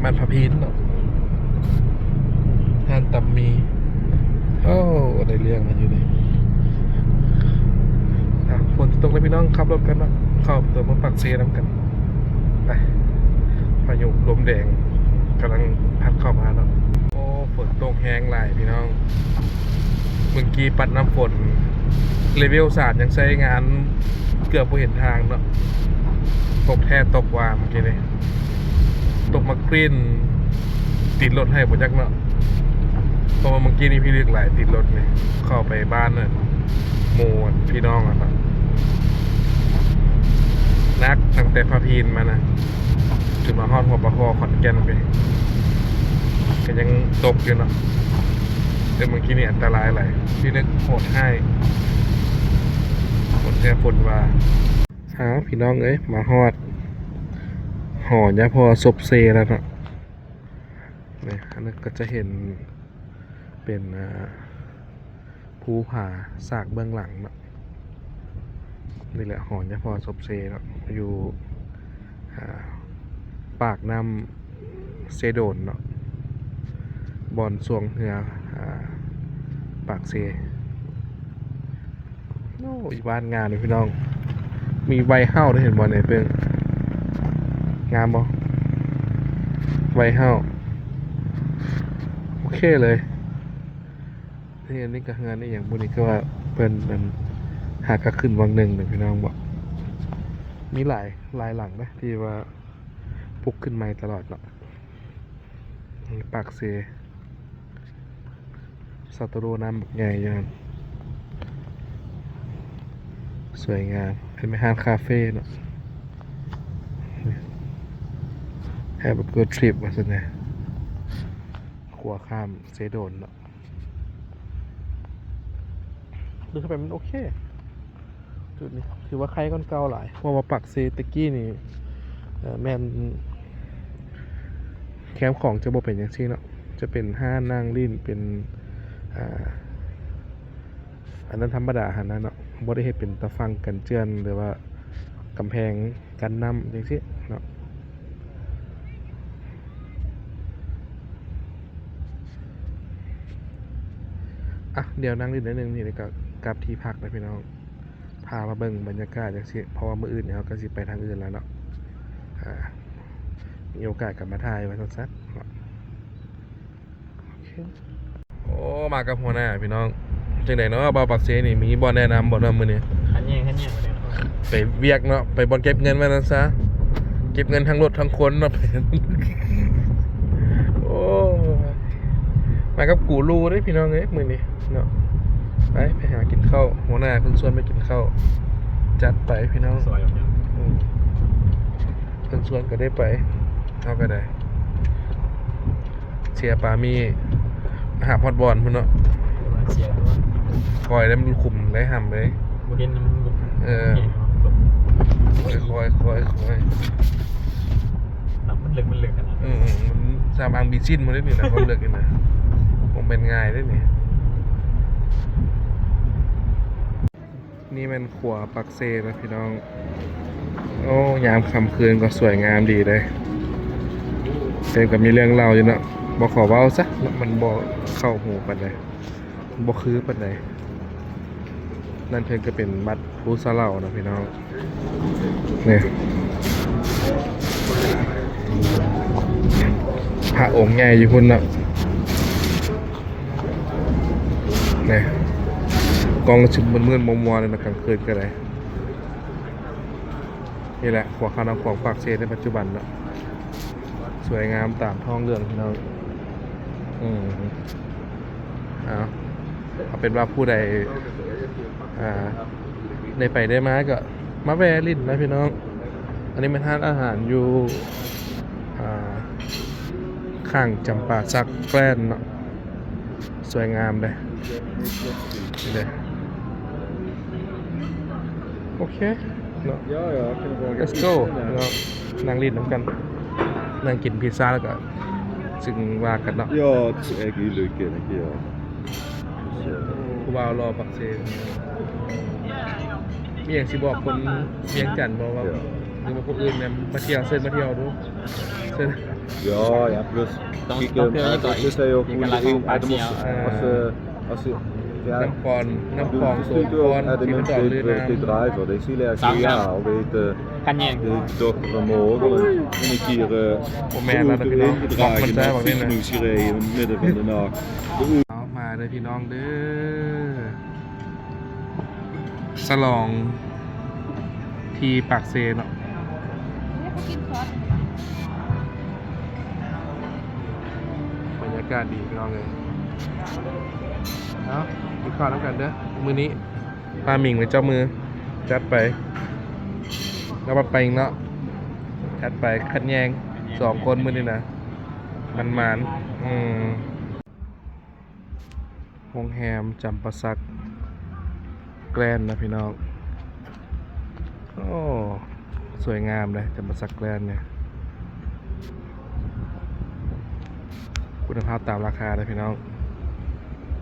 ບ້ານພະພີນເນາະ ຮ້ານຕຳໝີ່ ໂອ້ ໄດ້ເລື່ອງແລ້ວຢູ່ນີ້ ອ່ະ ຝົນຕົກແລ້ວພີ່ນ້ອງ ຂັບລົດກັນເນາະ ເຂົ້າຕົວເມືອງປາກເຊນຳກັນ ໄປ ພາຍຸລົມແດງກຳລັງພັດເຂົ້າມາເນາະ ໂອ້ ຝົນຕົກແຮງຫຼາຍພີ່ນ້ອງ ເມື່ອກີ້ປັດນ້ຳຝົນ ເລເວວສາມຍັງໃຊ້ງານເກືອບບໍ່ເຫັນທາງເນາະ ຕົກແທ້ຕົກວ່າເມື່ອກີ້ນີ້ ຕົກມາກຣີ້ນ ຕິດລົດໃຫ້ບໍ່ຈັກເນາະ ເພາະວ່າເມື່ອກີ້ນີ້ພິລຶກຫຼາຍ ຕິດລົດນີ້ ເຂົ້າໄປບ້ານນັ້ນ ໝູ່ພີ່ນ້ອງຫັ້ນນະ ໜັກຕັ້ງແຕ່ພະພີນມານະ ຈົນມາຮອດຫົວປາຄໍ່ ຂອນແກ່ນພີ້ ກະຍັງຕົກຢູ່ເນາະ ແຕ່ເມື່ອກີ້ນີ້ອັນຕະລາຍຫຼາຍ ພິລຶກໂຫດຮ້າຍ ຝົນແທ້ຝົນວ່າ ອ້າວ ພີ່ນ້ອງເອີຍ ມາຮອດຫໍຍາພໍ່ສົບເຊແລ້ວເນາະ ນີ້ ອັນນັ້ນກະຈະເຫັນເປັນ ເອີ ພູຜາສາກເບື້ອງຫຼັງເນາະ ນີ້ແຫຼະ ຫໍຍາພໍ່ສົບເຊເນາະ ຢູ່ ອ່າ ປາກນ້ຳເຊໂດນເນາະ ບ່ອນຊ່ວງເຮືອ ອ່າ ປາກເຊ ໂອ້ຍ ບ້ານງາມເດ້ພີ່ນ້ອງ ມີໄວເຮົາໄດ້ເຫັນບໍ່ນີ້ ເບິ່ງ ງາມບໍ່ ໄວເຮົາ ໂອເຄເລີຍ ເຮືອນນີ້ກະເຮືອນອີ່ຫຍັງບຸນີ້ ຄືວ່າເພິ່ນ ອັນ ຫາກະຂຶ້ນວັງໜຶ່ງເດ້ພີ່ນ້ອງ ບໍ່ ມີຫຼາຍ ຫຼາຍຫຼັງເດ້ ທີ່ວ່າປຸກຂຶ້ນໃໝ່ຕະຫຼອດເນາະ ປາກເຊ ສາໂຕໂຣນ້ຳບັກໃຫຍ່ຢູ່ຫັ້ນ ສວຍງາມ ເປັນແມ່ຮ້ານຄາເຟເນາະ Have a good trip ວ່າຊັ້ນແດ່ ຂົວຂ້າມເຊໂດນເນາະ ເດີນເຂົ້າໄປມັນໂອເຄ ຈຸດນີ້ຖືວ່າໄຄກວ່າເກົ່າຫຼາຍ ເພາະວ່າປາກເຊແຕ່ກີ້ນີ້ ເອີ ແມ່ນແຄມຂອງຈະບໍ່ເປັນຈັ່ງຊີ້ເນາະ ຈະເປັນຮ້ານນັ່ງຫຼິ້ນ ເປັນ ອ່າ ອັນນັ້ນທຳມະດາຫັ້ນນະເນາະ ບໍ່ໄດ້ເຮັດເປັນຕາຝັ່ງກັນເຈື່ອນ ຫຼືວ່າກຳແພງ ກັນນ້ຳຈັ່ງຊີ້ເນາະ ອ່ະ ດຽວນັ່ງຫຼິ້ນໜ້ອຍໜຶ່ງນີ້ ແລ້ວກະກັບທີ່ພັກນະພີ່ນ້ອງ ພາມາເບິ່ງບັນຍາກາດຈັ່ງຊີ້ ເພາະວ່າມື້ອື່ນນີ້ເຮົາກະຊິໄປທາງອື່ນແລ້ວເນາະ ອ່າ ມີໂອກາດກະມາຖ່າຍວ່າຊັ້ນຊະເນາະ. ໂອເຄ ໂອ້ ມາກັບຫົວໜ້າພີ່ນ້ອງ ຈັ່ງໃດເນາະ ບ່າວປາກເຊນີ້ ມີບ່ອນແນະນຳບໍ່ເນາະມື້ນີ້? ຄັນແຍ່ງ ຄັນແຍ່ງ ໄປວຽກເນາະ ໄປບ່ອນເກັບເງິນວ່າຊັ້ນຊະ ເກັບເງິນທັງລົດທັງຄົນເນາະ ໂອ້ ມາກັບກູຣູເດ້ພີ່ນ້ອງເອີຍ ມື້ນີ້ເນາະ ໄປ ໄປຫາກິນເຂົ້າ ຫົວໜ້າເພິ່ນຊວນໄປກິນເຂົ້າ ຈັດໄປພີ່ນ້ອງ ສວຍອອກຫຍັງ ອືມ ເພິ່ນຊວນກໍໄດ້ໄປ ເຮົາກໍໄດ້ ເສຍປາມີຫາບຮອດບ່ອນພຸ້ນເນາະ ເສຍຕົວ ຄ່ອຍໄດ້ ມັນຂຸມໄດ້ຫຳເດ້ ບໍ່ເຫັນນຳ ເອີ ຄ່ອຍໆ ຄ່ອຍໆ ນ້ຳມັນເລິກ ມັນເລິກຂະໜາດ ອືມ ມັນສາມອ່າງບີຊິນໝົດເດ້ນີ້ນະ ຄວາມເລິກນີ້ນະ ບໍ່ແມ່ນງ່າຍເດ້ນີ້. ນີ້ແມ່ນຂົວປາກເຊນະພີ່ນ້ອງ. ໂອ້ ຍາມຄ່ຳຄືນກໍສວຍງາມດີເດ້. ເພິ່ນກໍມີເລື່ອງເລົ່າຢູ່ເນາະ. ບໍ່ຂໍເວົ້າຊະເນາະ ມັນບໍ່ເຂົ້າຫູປານໃດ ບໍ່ຄືປານໃດ. ນັ້ນເພິ່ນກໍເປັນວັດພູສະເຫຼົາເນາະພີ່ນ້ອງ. ນີ້ ພະອົງໃຫຍ່ຢູ່ພຸ້ນເນາະ. ນີ້ ກ້ອງຊິມືດໆ ມົວໆ ເນາະ ກາງຄືນກໍໄດ້. ນີ້ແຫຼະ ຂົວຂ້າມນ້ຳຂອງປາກເຊໃນປັດຈຸບັນເນາະ ສວຍງາມຕາມທ້ອງເລື່ອງພີ່ນ້ອງ. ອືມ ເອົາ ເອົາເປັນວ່າຜູ້ໃດ ອ່າ ໄດ້ໄປໄດ້ມາກໍມາແວ່ຫຼິ້ນນະພີ່ນ້ອງ. ອັນນີ້ແມ່ນຮ້ານອາຫານຢູ່ ອ່າ ຂ້າງຈຳປາສັກແກຣນເນາະ ສວຍງາມເດ້ ນີ້ເດ້. ໂອເຄເນາະ let's go ເນາະ ນັ່ງຫຼິ້ນນຳກັນ ນັ່ງກິນພິຊາແລ້ວກໍ ຈຶ່ງວ່າກັນເນາະ. ຜູ້ບ່າວຫຼໍ່ປາກເຊ ມີຫຍັງຊິບອກຄົນວຽງຈັນບໍ່ ວ່າ ຫຼືວ່າຜູ້ອື່ນແນມມາທ່ຽວ ເຊີນມາທ່ຽວດູ ເຊີນ. Ja, ja, plus, kijk, eh, het is heel goed, eh, als, eh, ນ້ຳຄອນ ນ້ຳຄອງໂສມຄອນ ທີ່ມັນຈອດລື່ນນ້ຳ driver, die is heel erg geniaal, weet, eh, ຂັດແຍ່ງ de dochter van Morgan. En ik hier, eh, ບໍ່ແມ່ນແລ້ວນະພີ່ນ້ອງ ມັນຈະແບບນີ້ນະ. ເອົາ ມາເດີພີ່ນ້ອງເດີ ສະຫຼອງທີ່ປາກເຊເນາະ. ບັນຍາກາດດີພີ່ນ້ອງເອີຍ. ເອົາ ກິນເຂົ້ານຳກັນເດີ ມື້ນີ້ ພາມິງເປັນເຈົ້າມື ຈັດໄປ ແລ້ວບັດໄປອີກເນາະ ຈັດໄປ ຂັດແຍ່ງ ສອງຄົນມື້ນີ້ນະ ໝານໆ. ອືມ ໂຮງແຮມຈຳປາສັກແກຣນນະພີ່ນ້ອງ. ໂອ້ ສວຍງາມເດ້ ຈຳປາສັກແກຣນນີ້ ຄຸນນະພາບຕາມລາຄາເດ້ພີ່ນ້ອງ.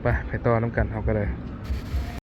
ໄປ ໄປຕໍ່ນຳກັນ ເຮົາກໍໄດ້